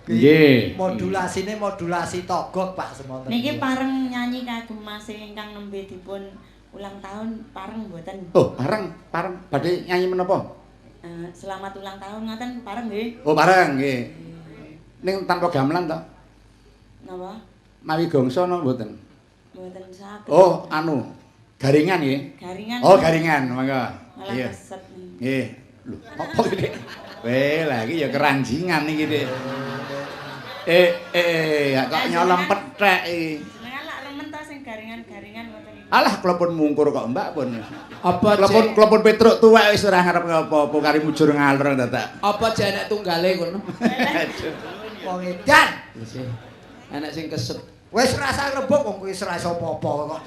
Speaker 1: Nggih.
Speaker 2: Modulasine modulasi togok Pak semonten.
Speaker 7: Niki pareng nyanyi kagem Mas ingkang nembe dipun ulang tahun pareng mboten?
Speaker 1: Oh, pareng, pareng badhe nyanyi menapa?
Speaker 7: Selamat ulang tahun ngoten pareng nggih.
Speaker 1: Oh, pareng nggih. Ning tanpa gamelan to?
Speaker 7: Napa?
Speaker 1: Mawi gongso napa mboten?
Speaker 7: Mboten saged.
Speaker 1: Oh, anu, garingan nggih.
Speaker 7: Garingan.
Speaker 1: Oh, garingan, monggo.
Speaker 7: Malah keset.
Speaker 1: Nggih. Lho, apa iki? Weh, lah iki ya keranjingan iki, Dik. Kok nyolong pethek iki.
Speaker 7: Jenengan lak remen to sing garingan-garingan ngoten iki.
Speaker 1: Alah, kula pun mungkur kok, Mbak pun.
Speaker 3: Apa
Speaker 1: kula pun Petruk tuwek wis ora ngarep apa-apa kari mujur ngalor dadak.
Speaker 3: Apa jek enek tunggale kono?
Speaker 2: Wong edan.
Speaker 3: Enek sing keset.
Speaker 2: Wis rasa rembug wong kuwi wis ora iso apa-apa kok.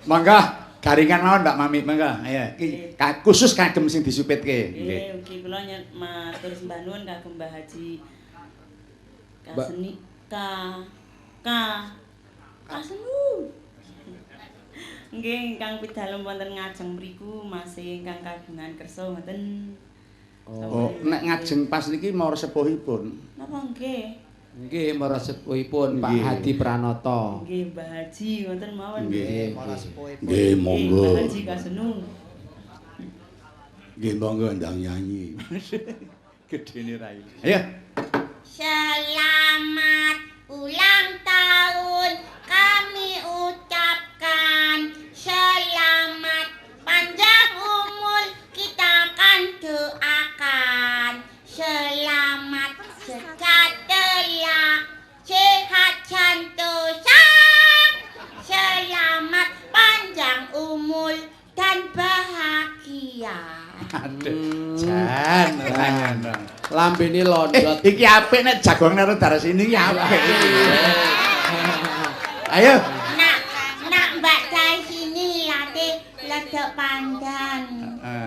Speaker 1: Monggo garingan mawon Mbak Mami, monggo. Ayo, iki khusus kagem sing disupitke.
Speaker 7: Nggih, ugi kula matur sembah nuwun kagem Mbah Haji Kaseni K K Kasenu. Nggih, ingkang pidalem wonten ngajeng mriku masih ingkang kagungan kersa ngoten.
Speaker 1: Oh, nek ngajeng pas niki mara sepuhipun.
Speaker 7: Napa nggih?
Speaker 3: Nggih, mara sepuhipun Pak Hadi Pranoto.
Speaker 7: Nggih, Mbah Haji ngoten mawon.
Speaker 1: Nggih,
Speaker 2: mara sepuhipun.
Speaker 1: Nggih, monggo.
Speaker 7: Mbah Haji Kasenu.
Speaker 1: Nggih, monggo ndang nyanyi. Gedene rai. Ayo.
Speaker 8: Selamat ulang tahun kami ucapkan. Selamat panjang umur kita akan doakan. Selamat sejahtera, sehat sentosa. Selamat panjang umur dan bahagia.
Speaker 1: Aduh, jan ora.
Speaker 3: Lambene londot.
Speaker 1: Iki apik nek jagongan karo Darsini iki apik. Ayo.
Speaker 8: Nak nak Mbak Darsini late ledok pandan.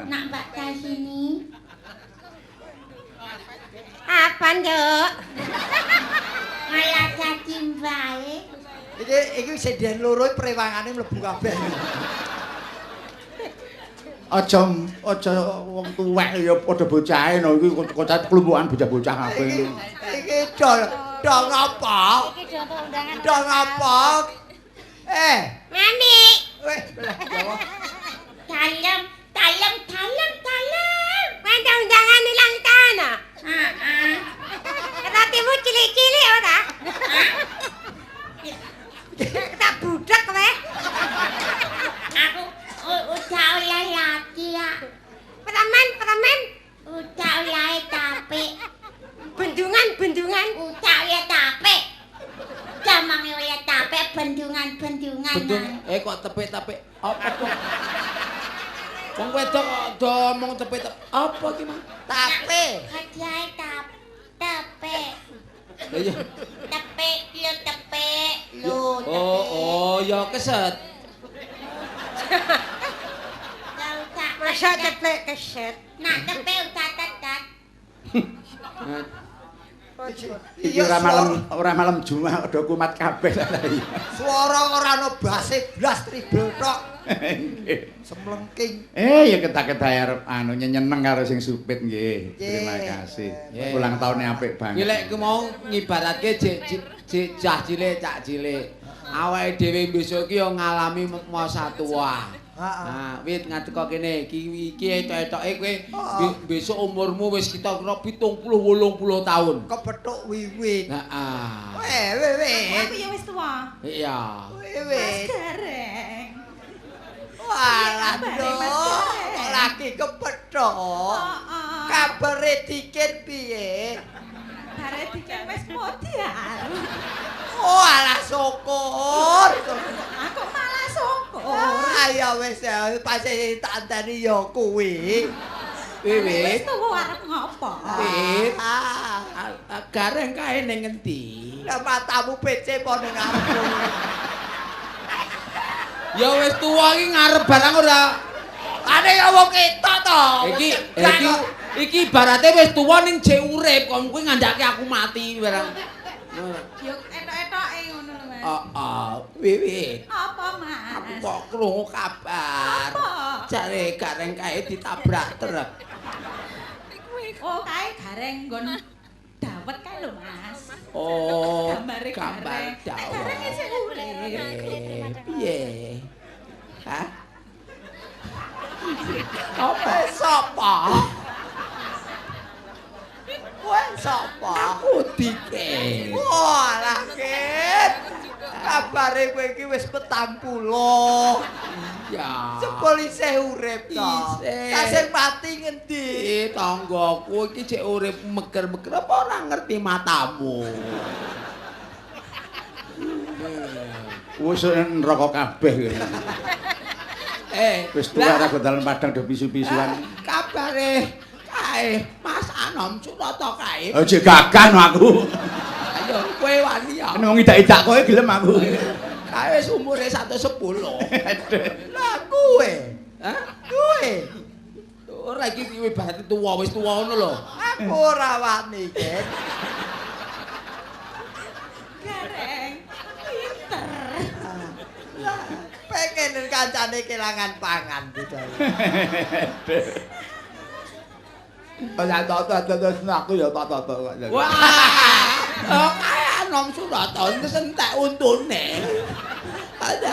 Speaker 8: Nak Mbak Darsini. Apa, Nduk? Malah dadi mbae.
Speaker 2: Iki iki sedian loro prewangane mlebu kabeh.
Speaker 1: Aja aja wong tuwek ya padha bocahe no iki kocah klumpukan bocah-bocah kabeh.
Speaker 2: Iki dol dong apa?
Speaker 8: Iki dong undangan.
Speaker 2: Dong apa?
Speaker 8: Mami.
Speaker 2: Weh, belah Jawa.
Speaker 8: Dalem, dalem, dalem, dalem. Mantap undangan ulang tahun. Heeh. Ratimu cilik-cilik ora? Tak budek kowe. Aku udah oleh lagi ya. Preman, preman. Udah oleh tape. Bendungan, bendungan. Udah oleh tape. Jamang oleh tape, bendungan, bendungan.
Speaker 3: Bendung, kok tepe-tepe apa kok? Wong wedok kok do omong tepe-tepe apa ki, Mang?
Speaker 2: Tape.
Speaker 8: Hadiah tape.
Speaker 3: Lah iya.
Speaker 8: Tepe, lho tepe, lho tepe.
Speaker 3: Oh, oh, ya keset.
Speaker 8: Masa tepe keset? Nak tepe udah tetet.
Speaker 1: Iki ora malam Jumat udah kumat kabeh lah iya.
Speaker 2: Swara ora ana base blas tribel tok.
Speaker 1: Nggih.
Speaker 2: Semlengking.
Speaker 1: Ya ketak-ketak arep anu nyeneng karo sing supit nggih. Terima kasih. Ulang tahunnya apik banget.
Speaker 3: Iki lek ku mau ngibaratke jek cah cilik cak cilik. Awake dhewe besok iki yo ngalami masa tua. Nah, wit ngadeka kene iki iki etok-etoke kowe besok umurmu wis kita kira 70 80 tahun.
Speaker 2: Kepethuk wiwit.
Speaker 3: Heeh.
Speaker 2: Weh, weh.
Speaker 5: Aku ya wis tuwa.
Speaker 3: Iya.
Speaker 2: Wiwit.
Speaker 5: Mas Gareng.
Speaker 2: Walah,
Speaker 5: Iya,
Speaker 2: lho,
Speaker 5: Mas Gareng.
Speaker 2: kok lagi kepethuk.
Speaker 5: Heeh.
Speaker 2: Kabare dikit piye?
Speaker 5: Bare dikit wis modiar.
Speaker 2: Oh, alah syukur.
Speaker 5: Aku malah syukur.
Speaker 2: Ah, ya wis ya, pasti tak anteni ya kuwi.
Speaker 3: Wiwit.
Speaker 5: Wis tuwa arep ngopo?
Speaker 3: Wit.
Speaker 2: Ah,
Speaker 3: Gareng kae ning ngendi?
Speaker 2: lah matamu PC po ning ngarepmu.
Speaker 3: Ya wis tuwa iki ngarep barang ora.
Speaker 2: Ane ya wong ketok to.
Speaker 3: Iki iki iki ibarate wis tuwa ning jek urip, kok kuwi ngandhake aku mati barang.
Speaker 5: Yo etok-etoke ngono lho, Mas.
Speaker 3: Heeh, Wiwit.
Speaker 5: Apa, Mas?
Speaker 3: Aku kok krungu kabar.
Speaker 5: Apa?
Speaker 3: Jare Gareng kae ditabrak truk.
Speaker 5: Oh, kae Gareng nggon dawet kae lho, Mas.
Speaker 3: Oh,
Speaker 5: Gambare
Speaker 3: gambar
Speaker 5: Gareng. Nek
Speaker 3: dawet.
Speaker 5: Gareng isih urip.
Speaker 3: Piye? Hah? Apa?
Speaker 2: Sapa? Kowe sapa?
Speaker 3: Aku dikit.
Speaker 2: Walah, Kit. Kabare kowe iki wis 40.
Speaker 3: Ya.
Speaker 2: Jebul isih urip to.
Speaker 3: Isih.
Speaker 2: Lah sing mati ngendi?
Speaker 3: Tanggaku iki cek urip meger-meger apa ora ngerti matamu.
Speaker 1: Wis neraka kabeh kowe. Wis tuwa ora dalan padang do pisu-pisuan.
Speaker 3: Kabare kae Mas Anom Surata kae.
Speaker 1: Aja gagah no aku.
Speaker 3: Ayo kowe wani ya.
Speaker 1: Nek wong idak-idak kowe gelem aku.
Speaker 3: Kae wis umure 110.
Speaker 2: Lah kowe.
Speaker 3: Hah?
Speaker 2: Kowe.
Speaker 3: Ora iki ibarate tuwa wis tuwa ngono lho.
Speaker 2: Aku ora wani, Kit.
Speaker 5: Gareng. Pinter.
Speaker 2: Pengen kancane kelangan pangan budaya.
Speaker 1: Ora tak terus aku ya tak tak.
Speaker 3: Wah. Oh, kae Anom Surata wis entek untune. Ada.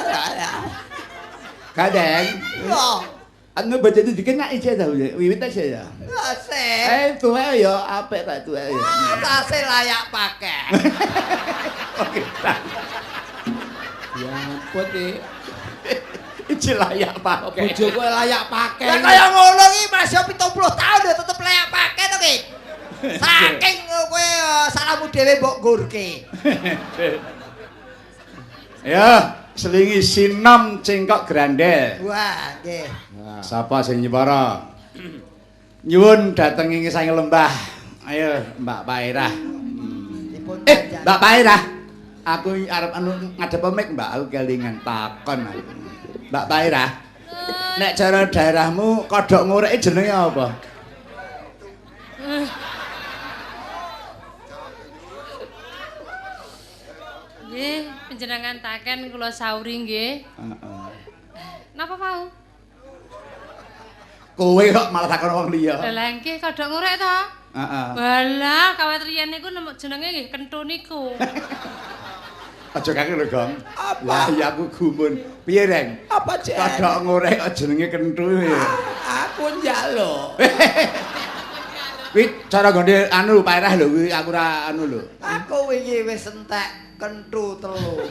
Speaker 1: Kadang
Speaker 2: Lho,
Speaker 1: anu bojone dikit nak isih ta wiwit aja ya.
Speaker 2: sik.
Speaker 1: Tuwek ya apik ta tuwek ya.
Speaker 2: Tasih layak pakai.
Speaker 1: Oke.
Speaker 3: Ya ampun iki.
Speaker 1: Iki layak pakai.
Speaker 3: Bojoku layak pakai.
Speaker 2: Lah kaya ngono iki Mas yo 70 tahun ya tetep layak pakai to, Kit. Saking kowe salahmu dhewe mbok nggurke.
Speaker 1: Ya, selingi sinom cengkok grandel.
Speaker 2: Wah, nggih.
Speaker 1: Sapa sing nyepara? Nyuwun dhateng ing sange lembah. Ayo, Mbak Pairah.
Speaker 2: Dipun
Speaker 1: Mbak Pairah. Aku arep anu ngadep mic, Mbak, aku kelingan takon aku. Mbak Pairah. Nek cara daerahmu kodhok ngoreke jenenge apa?
Speaker 9: Nggih, panjenengan taken kula sauri nggih.
Speaker 1: Heeh.
Speaker 9: Napa wau?
Speaker 1: Kowe kok malah takon wong liya.
Speaker 9: Lah nggih kodhok ngorek to?
Speaker 1: Heeh.
Speaker 9: Walah, kawat riyen niku nemu jenenge nggih kentu niku.
Speaker 1: Aja kaget lho, Gong. Lah ya aku gumun. Piye, Reng?
Speaker 3: Apa, Cek?
Speaker 1: Kodhok ngorek kok jenenge kentu ya.
Speaker 3: Aku njaluk.
Speaker 1: Kuwi cara nggone anu Pairah lho kuwi aku ora anu lho.
Speaker 2: Aku wingi wis entek kentu telu.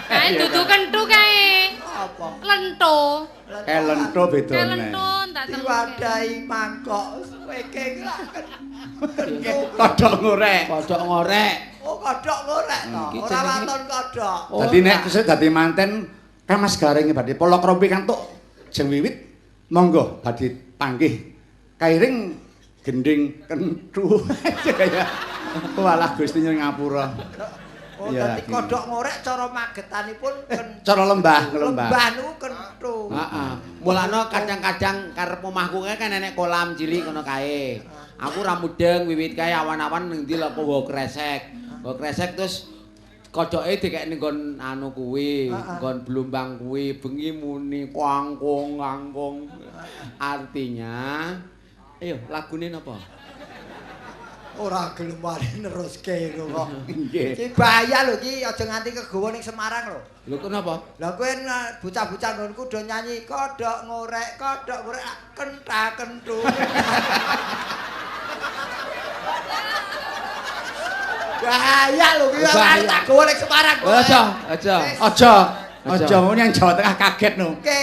Speaker 9: Kae dudu kentu kae.
Speaker 2: Apa?
Speaker 9: Lento.
Speaker 1: Lento
Speaker 9: Kae
Speaker 1: bedone.
Speaker 9: lento tak telu.
Speaker 2: Diwadahi mangkok kowe iki lak kentu.
Speaker 1: Kodhok ngorek.
Speaker 3: Kodhok ngorek.
Speaker 2: Oh, kodhok ngorek to.
Speaker 3: Iki
Speaker 2: Ora
Speaker 3: jenenge-
Speaker 2: waton kodhok.
Speaker 1: Dadi nek kesuk dadi manten kan Mas Gareng badhe palakrama kantuk jeng wiwit monggo badhe panggih kairing gending kentu. Kaya walah Gusti nyuwun ngapura.
Speaker 2: Oh,
Speaker 1: Iya,
Speaker 2: dadi
Speaker 1: lagi.
Speaker 2: kodhok ngorek cara magetanipun
Speaker 1: Cara lembah, ngelembah.
Speaker 2: lembah niku kentu.
Speaker 3: Heeh. Mulane kadang-kadang karep omahku kae kan enek kolam cilik ngono kae. Aku ora mudeng wiwit kae awan-awan ning ndi lha apa wae kresek. Wae kresek terus kodoke dikek ning nggon anu kuwi, nggon blumbang kuwi, bengi muni kangkung kangkung. Artinya, ayo lagune napa?
Speaker 2: Ora gelem wani neruske lho kok.
Speaker 1: Nggih.
Speaker 2: Iki bahaya lho iki aja nganti kegawa ning Semarang lho.
Speaker 3: Lho kenapa?
Speaker 2: Lah kowe bocah-bocah nggonku do nyanyi kodhok ngorek kentha kentu. Bahaya lho iki ora tak gawa ning Semarang.
Speaker 3: Aja, aja.
Speaker 1: Aja. Aja ngono yang Jawa Tengah kaget no.
Speaker 2: Oke.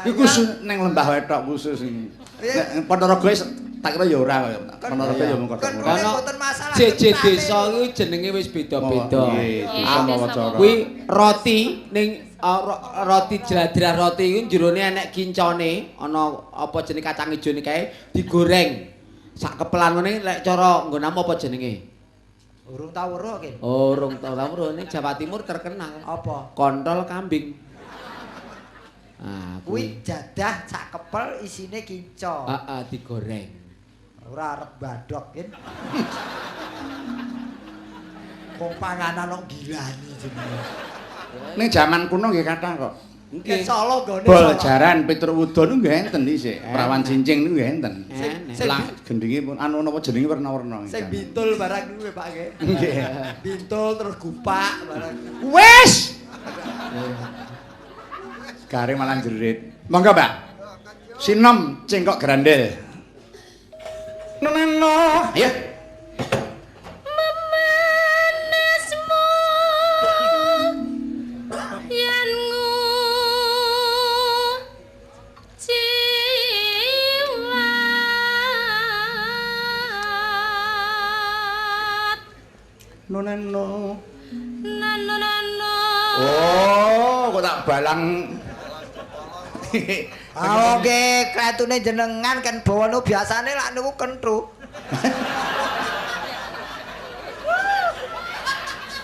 Speaker 1: Iki khusus ning lembah wetok khusus iki. Nek Ponorogo tak kira ya ora kaya. Ponorogo ya mung kodhok ngorek.
Speaker 2: Kono mboten masalah.
Speaker 3: JJ desa kuwi jenenge wis beda-beda.
Speaker 1: Nggih, desa mawa cara.
Speaker 3: Kuwi roti ning roti jladrah roti kuwi jerone enek kincone, ana apa jenenge kacang ijone kae digoreng. Sak kepelan ngene lek cara nggonamu apa jenenge?
Speaker 2: Urung tau weruh ki.
Speaker 3: Oh, urung tau weruh ning Jawa Timur terkenal.
Speaker 2: Apa?
Speaker 3: Kontol kambing. Ah,
Speaker 2: kuwi jadah sak kepel isine kinco.
Speaker 3: Heeh, digoreng.
Speaker 2: Ora arep badhok kin. Wong panganan kok gilani jenenge.
Speaker 1: Ning jaman kuno nggih kathah kok.
Speaker 2: Nggih. Solo nggone.
Speaker 1: Bol jaran Petruk Wudo niku nggih enten dhisik. Prawan cincing niku nggih enten.
Speaker 2: Lah
Speaker 1: gendinge pun anu napa jenenge werna-werna.
Speaker 2: Sing bintul barang niku Pak nggih.
Speaker 1: Nggih.
Speaker 2: Bintul terus gupak barang.
Speaker 1: Wis. Garing malah jerit. Monggo, Mbak. Sinom cengkok grandel. Neno. Ayo.
Speaker 9: Memanesmu yen nguciwat.
Speaker 1: Neno.
Speaker 9: Nano nano.
Speaker 1: Oh, kok tak balang.
Speaker 2: Ah oke, kretune jenengan kan bawa biasane lak niku kenthu.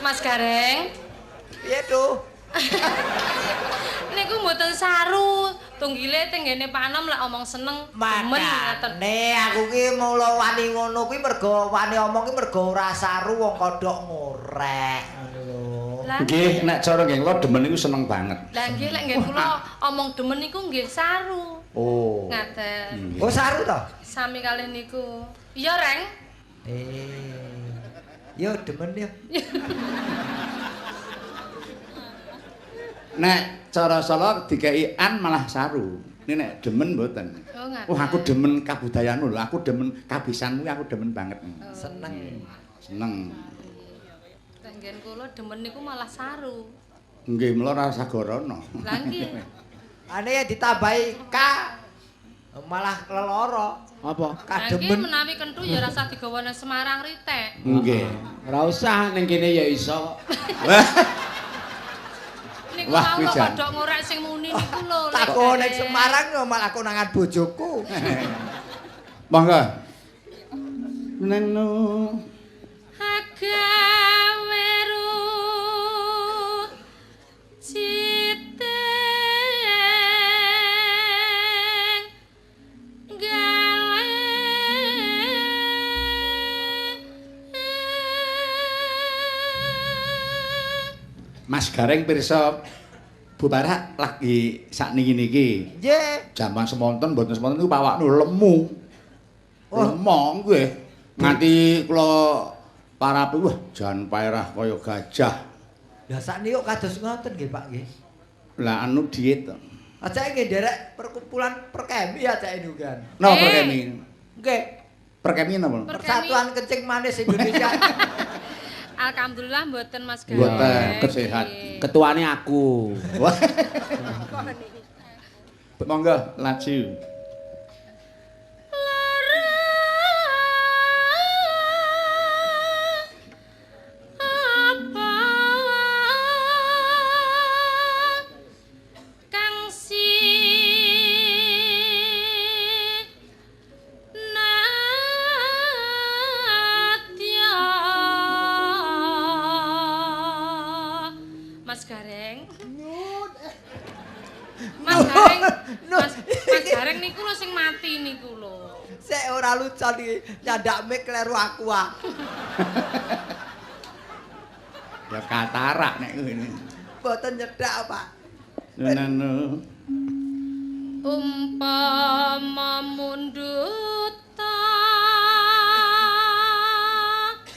Speaker 9: Mas Gareng.
Speaker 2: Piye to?
Speaker 9: Niku mboten saru, tunggile tenggene panom lak omong seneng demen ngaten.
Speaker 2: Nek aku ki mula wani ngono kuwi mergo wani omong ki mergo ora saru wong kodhok ngorek ngono lho.
Speaker 1: Nggih, nek cara nggih kula demen niku seneng banget.
Speaker 9: Lah nggih lek nggih kula omong demen niku nggih saru.
Speaker 1: Oh.
Speaker 9: Ngaten.
Speaker 2: Oh saru to?
Speaker 9: Sami kalih niku. Iya, Reng.
Speaker 2: Yo demen yo.
Speaker 1: Nek cara Solo dikei an malah saru. Ini nek demen mboten.
Speaker 9: Oh, ngaten.
Speaker 1: Wah, aku demen kabudayanmu lho, aku demen kabisanmu, aku demen banget.
Speaker 9: Oh.
Speaker 2: Seneng.
Speaker 1: Seneng.
Speaker 9: Tenggen kula demen niku malah saru.
Speaker 1: Nggih, mula ora sagorana.
Speaker 9: Lah nggih.
Speaker 2: Ane ya ditambahi K malah leloro.
Speaker 3: Apa?
Speaker 9: Kademen menawi kentu ya rasa digawa nang Semarang ritek.
Speaker 1: Nggih.
Speaker 3: Ora usah ning kene ya iso.
Speaker 9: Niku wau kok kodhok ngorek sing muni niku lho.
Speaker 2: Tak kowe ning Semarang yo malah konangan bojoku.
Speaker 1: Monggo. Neno.
Speaker 9: Agawe citeng gawe.
Speaker 1: Mas Gareng pirsa Bu Barak lagi sakniki niki.
Speaker 2: Nggih.
Speaker 1: Jaman semonten mboten semonten niku pawakno lemu. Oh. Lemo nggih. Nganti kula parapi wah jan paerah kaya gajah.
Speaker 2: Lah sakniki kok kados ngoten nggih Pak nggih.
Speaker 1: Lah anu diet to.
Speaker 2: Ajake nggih nderek perkumpulan Perkemi ajake niku kan.
Speaker 1: Napa Perkemi?
Speaker 2: Nggih.
Speaker 1: Perkemi napa?
Speaker 2: Persatuan Kencing Manis Indonesia.
Speaker 9: Alhamdulillah mboten Mas Gareng.
Speaker 1: Mboten, sehat.
Speaker 3: Ketuane aku.
Speaker 1: Monggo laju.
Speaker 9: Mas Gareng, Mas Gareng niku lho sing mati niku lho.
Speaker 2: Sik ora lucon iki, nyandak mik kleru aku ah.
Speaker 1: Ya katarak nek ngene.
Speaker 2: Mboten nyedak, Pak.
Speaker 1: Nano.
Speaker 9: Umpama mundhut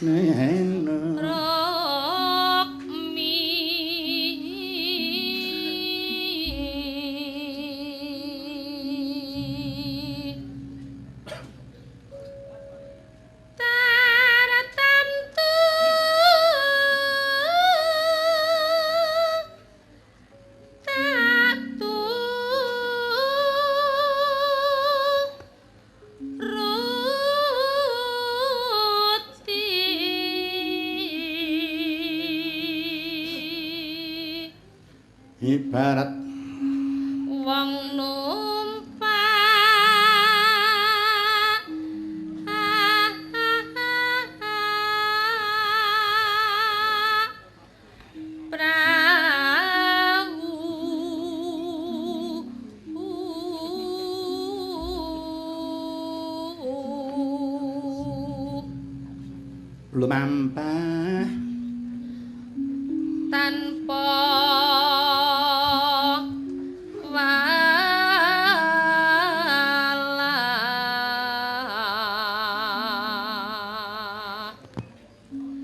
Speaker 1: neno.
Speaker 9: Rukmi tartamtu tatu ruti.
Speaker 1: Ibarat
Speaker 9: wong numpak prau
Speaker 1: lumampah
Speaker 9: tanpa wala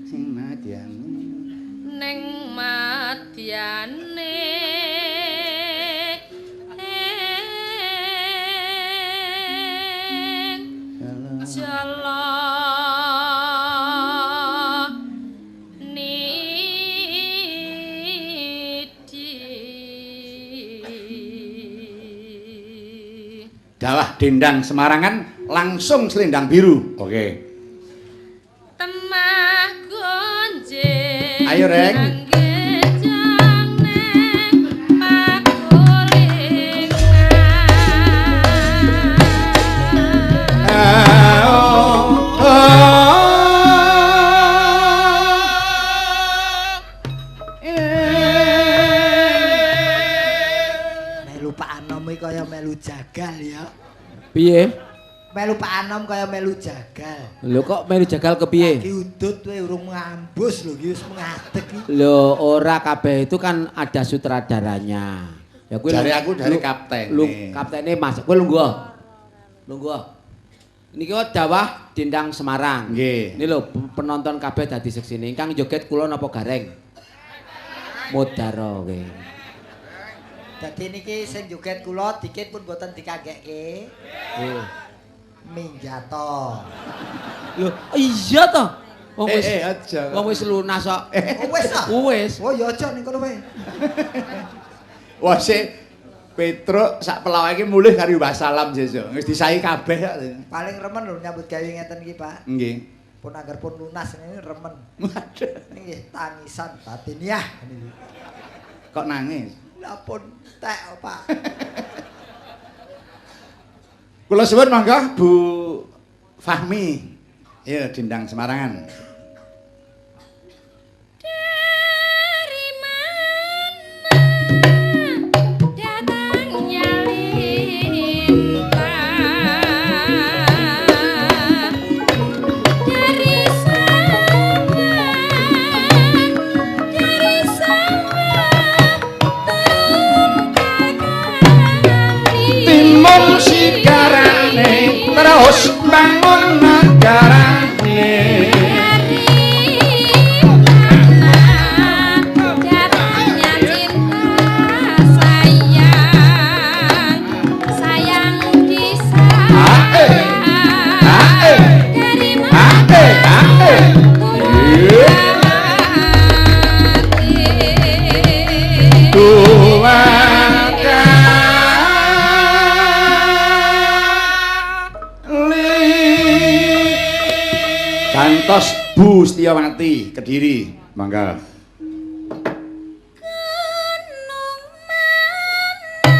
Speaker 1: sing madyane
Speaker 9: ning madyane jala niti.
Speaker 1: Dawah dendang Semarangan langsung selendang biru. Oke.
Speaker 9: Temah gonjing.
Speaker 1: Ayo, Reng.
Speaker 2: Melu Pak Anom iki kaya melu jagal ya.
Speaker 3: Piye?
Speaker 2: Melu Pak Anom kaya melu jagal.
Speaker 3: Lho kok melu jagal kepiye?
Speaker 2: Lagi udut kowe urung ngambus lho iki wis ngadeg iki.
Speaker 3: Lho ora kabeh itu kan ada sutradaranya. Ya kuwi
Speaker 1: Jare aku dari kapten.
Speaker 3: Lu kaptene Mas, kowe lungguh. Lungguh. Niki kok dawah dendang Semarang.
Speaker 1: Nggih.
Speaker 3: Ini lho penonton kabeh dadi seksine. Ingkang joget kula napa gareng? Mudaro nggih.
Speaker 2: Dadi niki sing joget kula dikit pun mboten dikagekke.
Speaker 3: Nggih.
Speaker 2: Minggato.
Speaker 3: Lho, iya toh. Wong wis
Speaker 1: aja.
Speaker 3: Wong wis lunas kok.
Speaker 2: Oh wis ta?
Speaker 3: Wis.
Speaker 2: Oh ya aja ning kono wae.
Speaker 1: Wah sik Petruk sak pelawake iki mulih karo wassalam sesuk. Wis disahi kabeh kok.
Speaker 2: Paling remen lho nyambut gawe ngeten iki, Pak.
Speaker 1: Nggih.
Speaker 2: Pun angger pun lunas ini remen.
Speaker 1: Waduh.
Speaker 2: Nggih tangisan batiniah niku.
Speaker 1: Kok nangis?
Speaker 2: Lah pun tek, Pak.
Speaker 1: Kula suwun monggo Bu Fahmi. Ya dendang Semarangan.
Speaker 9: Dari mana datangnya lintah? Dari sana, dari sana turun ke kami.
Speaker 1: Timur sigarane terus bangun negarane.
Speaker 9: Dari mana datangnya cinta sayang, sayang di sana. Dari mana turun ke hati?
Speaker 1: Dua kali. Gantos Bu Setiawati Kediri, mangga.
Speaker 9: Gunung mana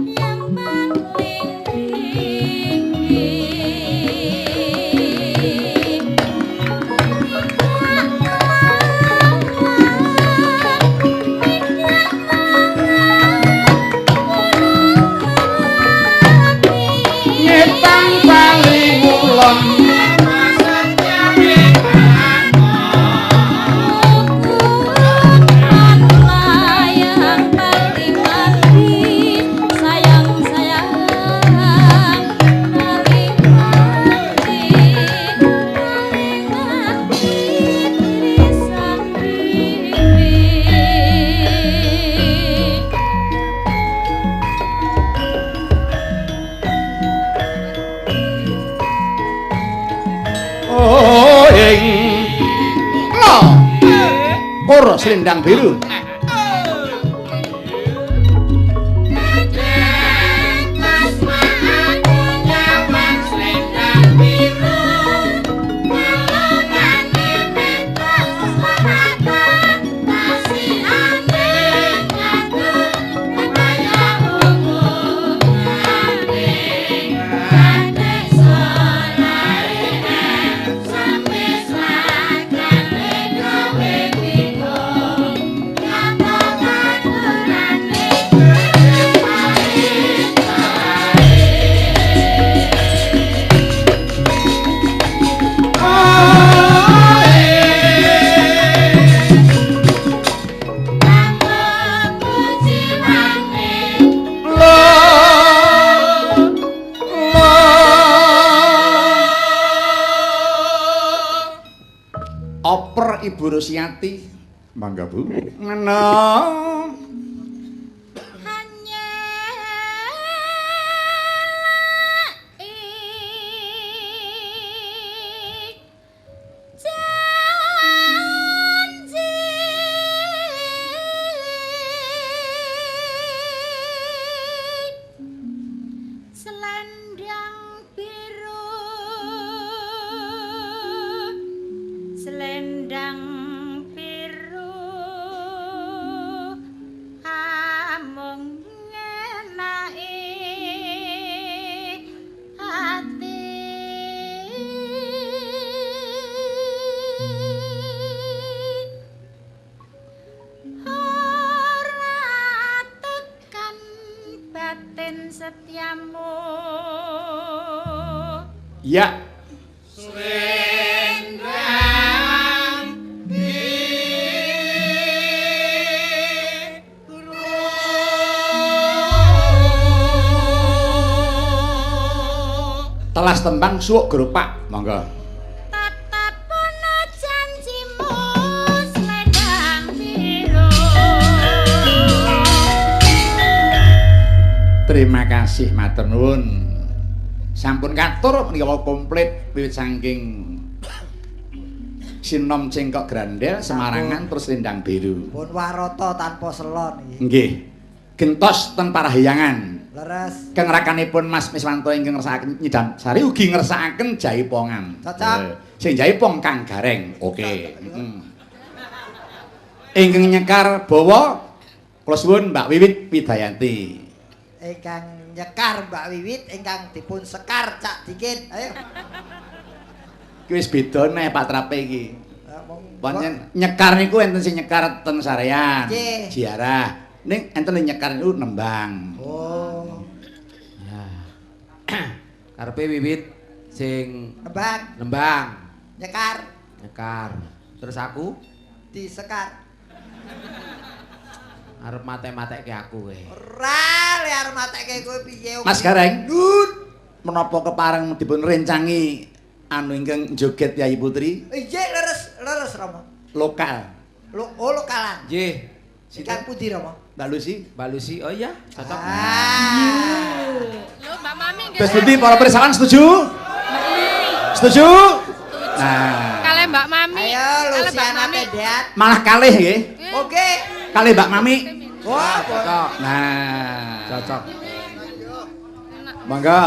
Speaker 9: yang paling tinggi? Tidak melawan, tidak melawan gunung Merapi.
Speaker 1: Ngetang Kor Selendang Biru. Oper Ibu Rusiati. Mangga Bu. Ngene.
Speaker 5: Selendang biru, selendang biru, amung ngenai ati. Ora tekan batin setiamu.
Speaker 1: Ya. Telas tembang suwuk geropak, monggo.
Speaker 5: Tetep ana janjimu selendang biru.
Speaker 1: Terima kasih matur nuwun. Sampun katur menika komplit wiwit saking Sinom Cengkok Grandel Semarangan terus Selendang Biru.
Speaker 2: Pun warata tanpa selon nggih.
Speaker 1: Nggih. Gentos teng Parahyangan.
Speaker 2: Leres.
Speaker 1: Keng rakanipun Mas Miswanto ingkang ngersakaken nyidam sari ugi ngersakaken jaipongan.
Speaker 2: Cocok.
Speaker 1: Sing jaipong Kang Gareng. Oke. Ingkang nyekar bawa kula suwun Mbak Wiwit Widayanti.
Speaker 2: Ingkang nyekar Mbak Wiwit, ingkang dipun sekar Cak Dikin. Ayo.
Speaker 1: Iki wis beda neh patrape iki. Pancen nyekar niku enten sing nyekar teng sarean, ziarah. Ning enten sing nyekar niku nembang.
Speaker 2: Oh.
Speaker 3: Karepe Wiwit sing
Speaker 2: nembang,
Speaker 3: nembang,
Speaker 2: nyekar,
Speaker 3: nyekar. Terus aku
Speaker 2: disekar.
Speaker 3: Arep mate-matekke aku kowe.
Speaker 2: Ora, le arep matekke kowe piye?
Speaker 1: Mas Gareng, menapa kepareng dipun rencangi anu ingkang joget Yayi Putri?
Speaker 2: Nggih, leres, leres Rama.
Speaker 1: Lokal.
Speaker 2: Oh, lokalan.
Speaker 3: Nggih.
Speaker 2: Ingkang pundi Rama?
Speaker 1: Mbak Lucy.
Speaker 3: Mbak Lucy. Oh iya, cocok.
Speaker 9: Lho, Mbak Mami nggih.
Speaker 1: Terus pundi para pirsawan setuju? Setuju? Nah.
Speaker 9: Kalih Mbak Mami.
Speaker 2: Ayo Luciana Tendean.
Speaker 1: Malah kalih nggih.
Speaker 2: Oke.
Speaker 1: Kalih Mbak Mami.
Speaker 2: Wah,
Speaker 3: cocok.
Speaker 1: Nah,
Speaker 3: cocok.
Speaker 1: Monggo.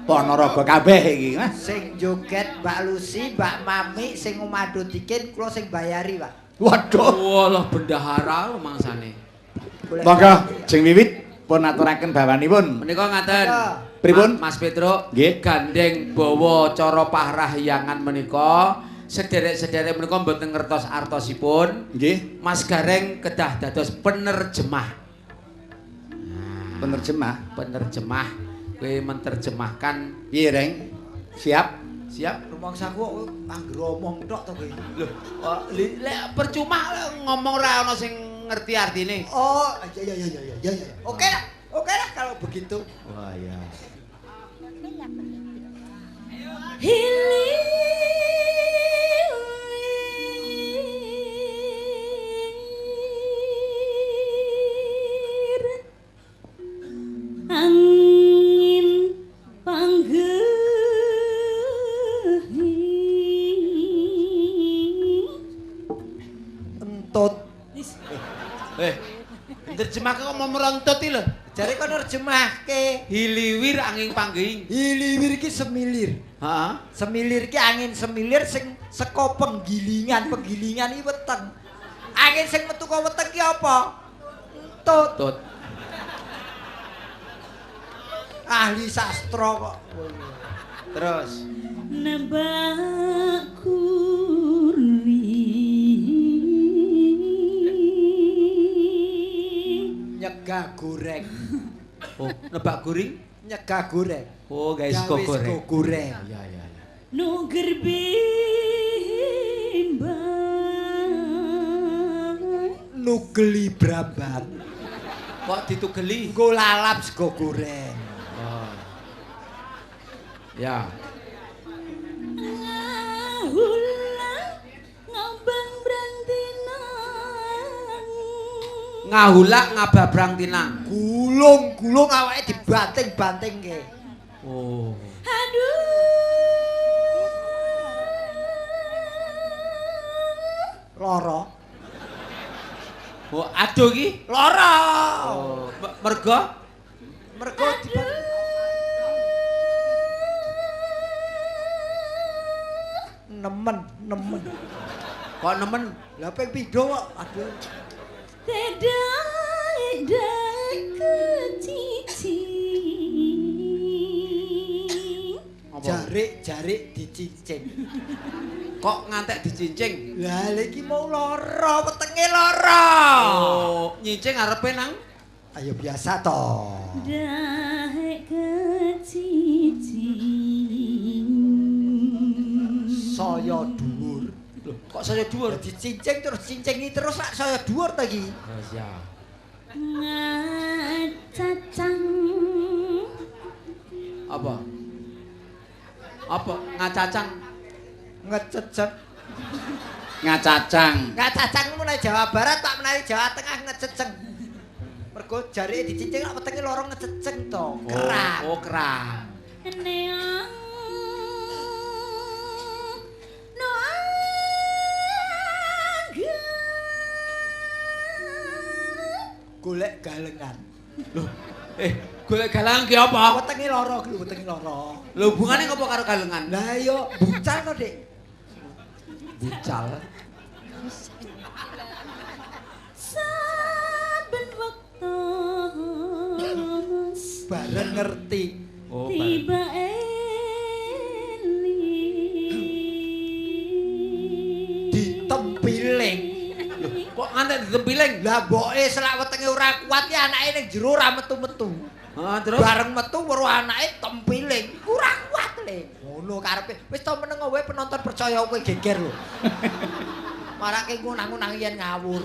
Speaker 1: Ponorogo kabeh iki, Mas.
Speaker 2: Sing joget Mbak Lucy, Mbak Mami, sing ngomado dikin kula sing bayari, Pak.
Speaker 1: Waduh.
Speaker 3: Walah bendahara mangsane.
Speaker 1: Monggo, Jeng Wiwit pun aturaken bawanipun.
Speaker 3: Menika ngaten.
Speaker 1: Pripun?
Speaker 3: Mas Petro,
Speaker 1: nggih,
Speaker 3: gandeng bawa cara pahrahyangan menika sederek-sederek menika mboten ngertos artosipun.
Speaker 1: Nggih.
Speaker 3: Mas Gareng kedah dados penerjemah. Nah,
Speaker 1: penerjemah,
Speaker 3: penerjemah. Kowe menerjemahkan
Speaker 1: piye, Reng? Siap?
Speaker 3: Siap.
Speaker 2: Rumangsaku kok anggere omong tok to kowe.
Speaker 3: Lho, lek percuma ngomong ora ana sing ngerti artine.
Speaker 2: Oh, iya iya iya iya iya. Oke lah. Oke lah kalau begitu.
Speaker 3: Wah, iya.
Speaker 7: Hilir angin panggehi
Speaker 2: Entut.
Speaker 3: Nerjemahke kok mau merontut iki lho.
Speaker 2: Jare kok nerjemahke.
Speaker 3: Hiliwir angin pangging.
Speaker 2: Hiliwir iki semilir.
Speaker 3: Heeh.
Speaker 2: Semilir iki angin semilir sing saka penggilingan, penggilingan iki weteng. Angin sing metu kok weteng ki apa? Entut.
Speaker 3: Entut.
Speaker 2: Ahli sastra kok.
Speaker 3: Terus
Speaker 7: nembak kuri
Speaker 2: nyegah goreng.
Speaker 3: Oh, nebak guring?
Speaker 2: Nyegah goreng.
Speaker 3: Oh, guys, sego goreng.
Speaker 2: Sego goreng.
Speaker 3: Iya, iya, iya.
Speaker 7: Nuger bimbang.
Speaker 2: Nugeli brambang.
Speaker 3: Kok ditugeli?
Speaker 2: Nggo lalap sego goreng.
Speaker 3: Oh. Ya.
Speaker 7: Ngahula ngambang brangtinang.
Speaker 3: Ngahula ngababrang tinang.
Speaker 2: Gulung-gulung awake dibanting-bantingke.
Speaker 3: Oh.
Speaker 7: Aduh.
Speaker 2: Lara.
Speaker 3: Oh, aduh iki
Speaker 2: lara.
Speaker 3: Oh, mergo
Speaker 2: mergo dibanting. Nemen, nemen.
Speaker 3: Kok nemen?
Speaker 2: Lah ping pindho kok. Aduh.
Speaker 7: Tedak kecicing.
Speaker 2: Jarik-jarik dicincing.
Speaker 3: Kok ngantek dicincing?
Speaker 2: Lah iki mau lara, wetenge lara.
Speaker 3: Oh, nyincing arepe nang?
Speaker 2: Ayo biasa to.
Speaker 7: Dahek kecicing.
Speaker 2: Saya dhuwur.
Speaker 3: Lho, kok saya dhuwur?
Speaker 2: Dicincing terus cincingi terus lak saya dhuwur ta iki.
Speaker 3: Oh, iya.
Speaker 7: Ngacacang.
Speaker 3: Apa? Apa ngacacang?
Speaker 2: Ngececek.
Speaker 1: Ngacacang.
Speaker 2: Ngacacang menawi Jawa Barat tak menawi Jawa Tengah ngececeng. Mergo jarike dicincing lak wetenge lara ngececeng to. Keram.
Speaker 3: Oh, keram.
Speaker 7: Neang no angga.
Speaker 2: Golek galengan.
Speaker 3: Loh, golek galengan ki apa?
Speaker 2: Wetenge lara ki, wetenge lara.
Speaker 3: Lho hubungane apa karo galengan?
Speaker 2: Lah iya, bucal to, Dik.
Speaker 3: Bucal.
Speaker 7: Saben wektu
Speaker 2: bareng ngerti.
Speaker 3: Oh,
Speaker 7: tiba eling
Speaker 2: ditempiling.
Speaker 3: Lho, kok ngantek ditempiling?
Speaker 2: Lah mboke selak wetenge ora kuat ki anake ning jero ora metu-metu.
Speaker 3: Heeh, terus
Speaker 2: bareng metu weruh anake tempiling. Ora kuat le. Ngono karepe. Wis to meneng wae penonton percaya kowe geger lho. Marake ngunang-unang yen ngawur.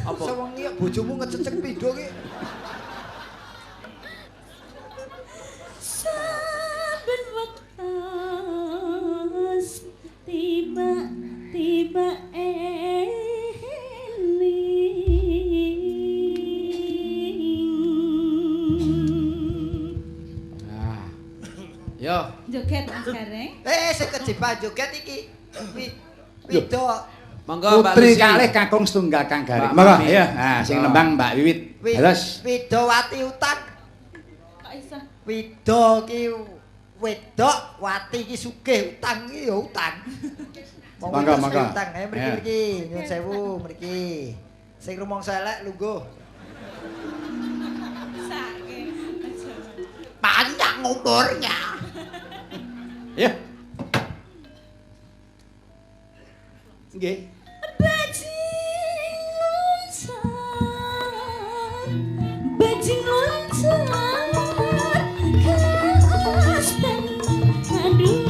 Speaker 3: Apa?
Speaker 2: Sewengi bojomu ngececek pindho ki.
Speaker 7: Saben wektu tiba-tiba eling.
Speaker 3: Nah. Yo,
Speaker 5: joget Mas Gareng.
Speaker 2: Sing kejebak joget iki. Wido.
Speaker 3: Monggo Mbak
Speaker 1: Putri
Speaker 3: Lucy.
Speaker 1: kalih kakung setunggal Kang Gareng.
Speaker 3: Mbak
Speaker 1: Monggo,
Speaker 3: Mami.
Speaker 1: ya. Nah, sing nembang Mbak Wiwit. Terus
Speaker 2: Widowati utang.
Speaker 5: Kok iso?
Speaker 2: Wido ki wedok, wati ki sugih, utang ki ya utang.
Speaker 1: Monggo, monggo.
Speaker 2: Utang, ayo mriki mriki, nyuwun sewu mriki. Sing rumangsa elek lungguh.
Speaker 5: Sake.
Speaker 2: Panjang umurnya.
Speaker 1: Ya. Nggih.
Speaker 7: Bajing loncat, bajing loncat ke asten. Aduh,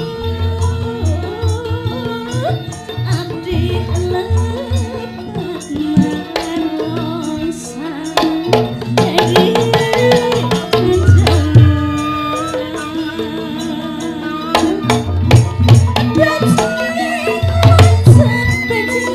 Speaker 7: abdi lepat marosa. Bajing loncat, bajing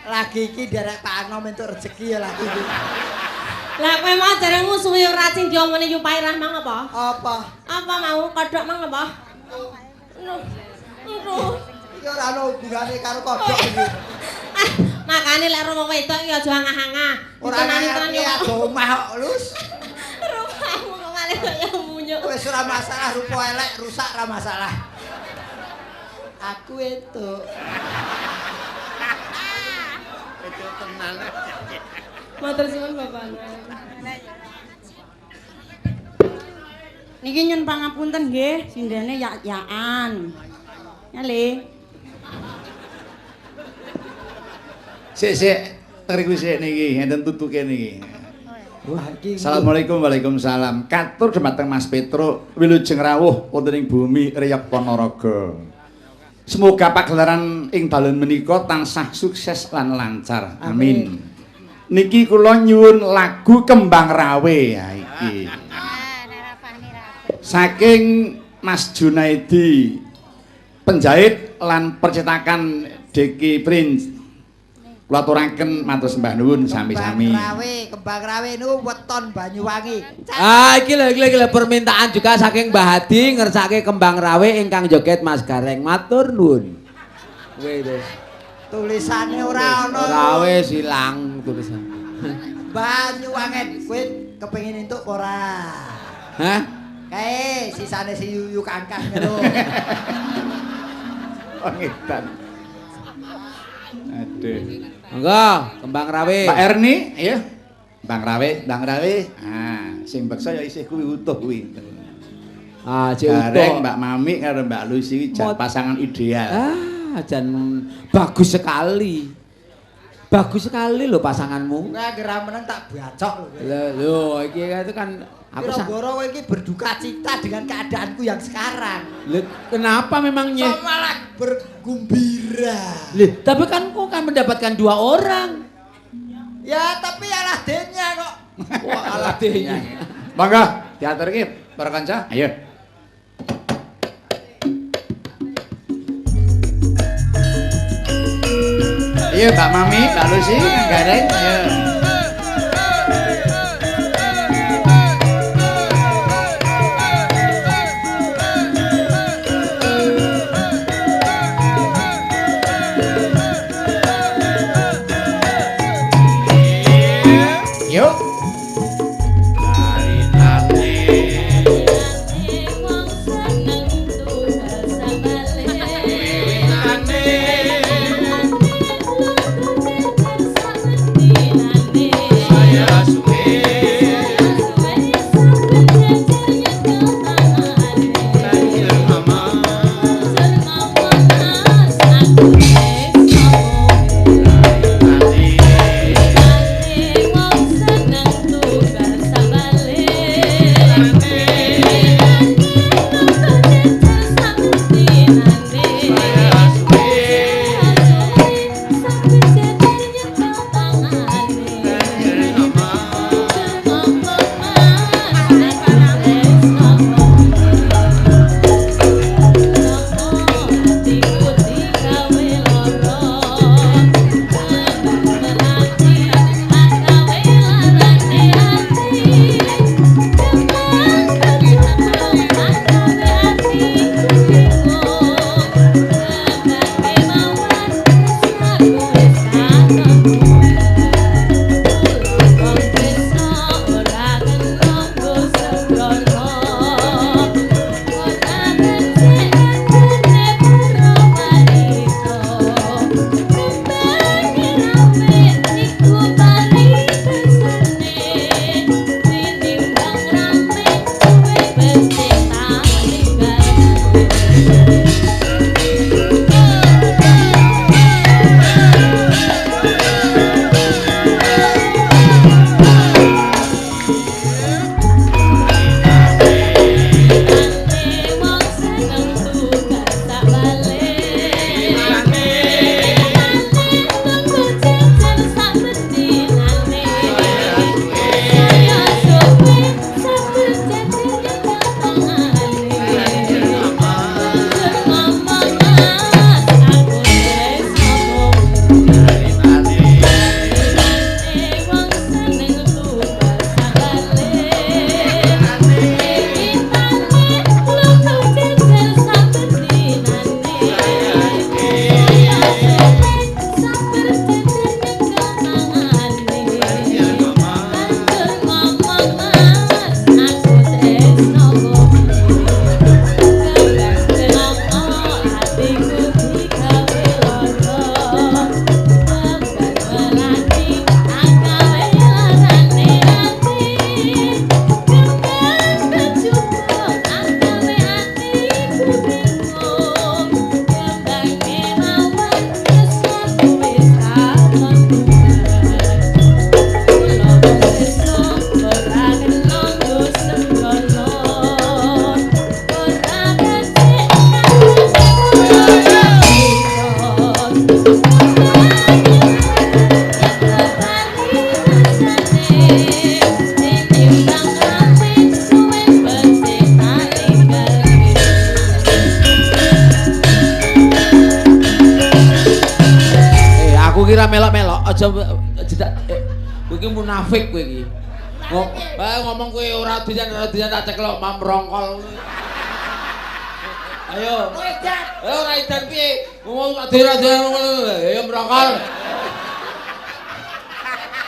Speaker 2: Lagi iki derek Pak Anom entuk rezeki ya lagi iki.
Speaker 10: Lah kowe mau jarang musuhi ora sing diomongane Yu Pairah mang apa?
Speaker 2: Apa?
Speaker 10: Apa mau kodhok mang apa? Aduh.
Speaker 2: Iki ora ono hubungane karo kodhok iki.
Speaker 10: Ah, makane lek romo wedok iki aja angah-angah.
Speaker 2: Ora ngerti aja omah kok, Lus.
Speaker 10: Rupamu kok malah kaya munyuk.
Speaker 2: Wis ora masalah rupa elek rusak ora masalah. Aku entuk.
Speaker 6: Itu tenan.
Speaker 10: Matur suwun Bapak.
Speaker 7: Niki nyun pangapunten nggih, sindene yak-yakan. Ya Le.
Speaker 1: Sik sik teriku sik niki enten tutuke niki.
Speaker 2: Wah iki.
Speaker 1: Assalamualaikum waalaikumsalam. Katur dhumateng Mas Petro wilujeng rawuh wonten ing bumi Reyog Ponorogo. Semoga pagelaran ing dalu menika tansah sukses lan lancar. Amin. Niki kula nyuwun lagu Kembang Rawe ya iki. Saking Mas Junaidi penjahit lan percetakan Deki Prince. Kula aturaken matur sembah nuwun sami-sami.
Speaker 2: Kembang Rawe niku weton Banyuwangi.
Speaker 3: Ah iki lho iki lho permintaan juga saking Mbah Hadi ngersake Kembang Rawe ingkang joget Mas Gareng. Matur nuwun. Wis.
Speaker 2: Tulisane ora ana.
Speaker 3: Ora wis ilang tulisan.
Speaker 2: Banyuwangen kowe kepengin entuk ora?
Speaker 3: Hah?
Speaker 2: Kae sisane si Yuyu Kangkang lho.
Speaker 1: Pangetan. Aduh.
Speaker 3: Monggo, Kembang Rawe.
Speaker 1: Mbak Erni, iya. Kembang Rawe, Kembang Rawe. Ah, sing beksa ya isih kuwi utuh kuwi.
Speaker 3: Ah, cek utuh.
Speaker 1: Gareng Mbak Mami karo Mbak Lucy iki jan pasangan ideal.
Speaker 3: Ah, jan bagus sekali. Bagus sekali lho pasanganmu.
Speaker 2: Kowe anggere meneng tak bacok lho.
Speaker 3: Lho, lho iki itu kan aku
Speaker 2: Boro kowe iki berduka cita dengan keadaanku yang sekarang.
Speaker 3: Lho, kenapa memangnya?
Speaker 2: So malah bergumbira.
Speaker 3: Lho, tapi kan kok kan mendapatkan dua orang.
Speaker 2: Ya, tapi alah denya kok.
Speaker 3: Wah, alah denya.
Speaker 1: Monggo diaturke para kanca. Ayo. Ayo Mbak Mami, Mbak Lucy, Kang Gareng, ayo. Yuk.
Speaker 10: Wong seneng
Speaker 3: Aja kowe iki munafik kowe iki. Ngomong kowe ora doyan tak ceklok mamrongkol. Ayo. Ora edan piye? Ngomong ora doyan ayo mrongkol.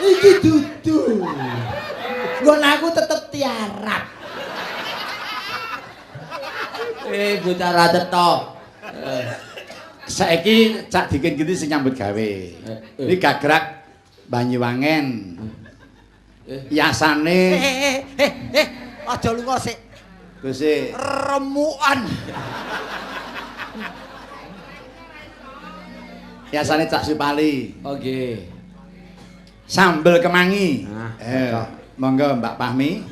Speaker 2: Iki dudu. Nggon aku tetep tiarap.
Speaker 3: Bocah ra cetha.
Speaker 1: Saiki Cak Dikin iki sing nyambut gawe. Iki gagrak Banyuwangen. Yasane.
Speaker 2: Aja lunga sik.
Speaker 1: Gusti.
Speaker 2: Remukan.
Speaker 1: Yasane Cak Supali.
Speaker 3: Oh nggih.
Speaker 1: Sambel kemangi. Monggo Mbak Fahmi.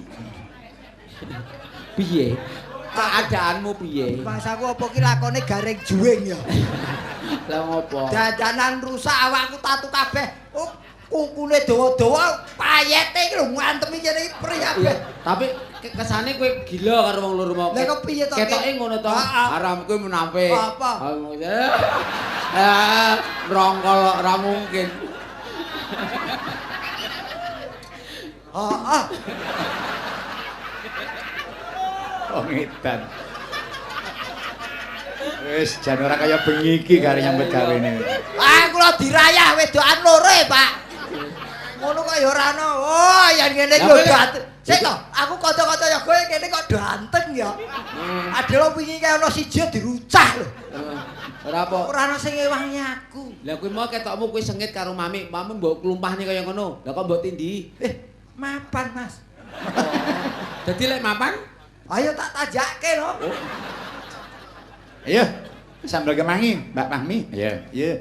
Speaker 3: Piye? Keadaanmu piye?
Speaker 2: Bangsaku apa ki lakone garing juwing ya?
Speaker 3: Lah ngopo?
Speaker 2: Dandanan rusak awakku tatu kabeh. Oh, kukune dawa-dawa payete iki lho ngantemi kene iki pri kabeh.
Speaker 3: Tapi kesane kowe gila karo wong loro mau.
Speaker 2: Lah kok piye to?
Speaker 3: Ketoke ngono to. Haram kowe munafik.
Speaker 2: Apa?
Speaker 3: Rongkol ora mungkin.
Speaker 2: Heeh.
Speaker 1: Oh ngedan. Wis jan ora kaya bengi iki karo nyambut gawene.
Speaker 2: Ah kula dirayah wedokan loro e, Pak. Ngono kok ya ora ana. Oh, yen ngene iki lho ganteng. Sik to, aku kanca-kanca ya kowe kene kok ganteng ya. Adelo wingi kae ana siji dirucah lho.
Speaker 3: Ora apa.
Speaker 2: Ora ana sing ngewangi aku.
Speaker 3: Lah kuwi mau ketokmu kuwi sengit karo mami. Mami mbok klumpahne kaya ngono. Lah kok mbok tindhi?
Speaker 2: Mapan, Mas.
Speaker 3: Dadi lek mapan?
Speaker 2: Ayo tak tajakke lho.
Speaker 1: Ayo, sambel kemangi, Mbak Fahmi. Iya, iya.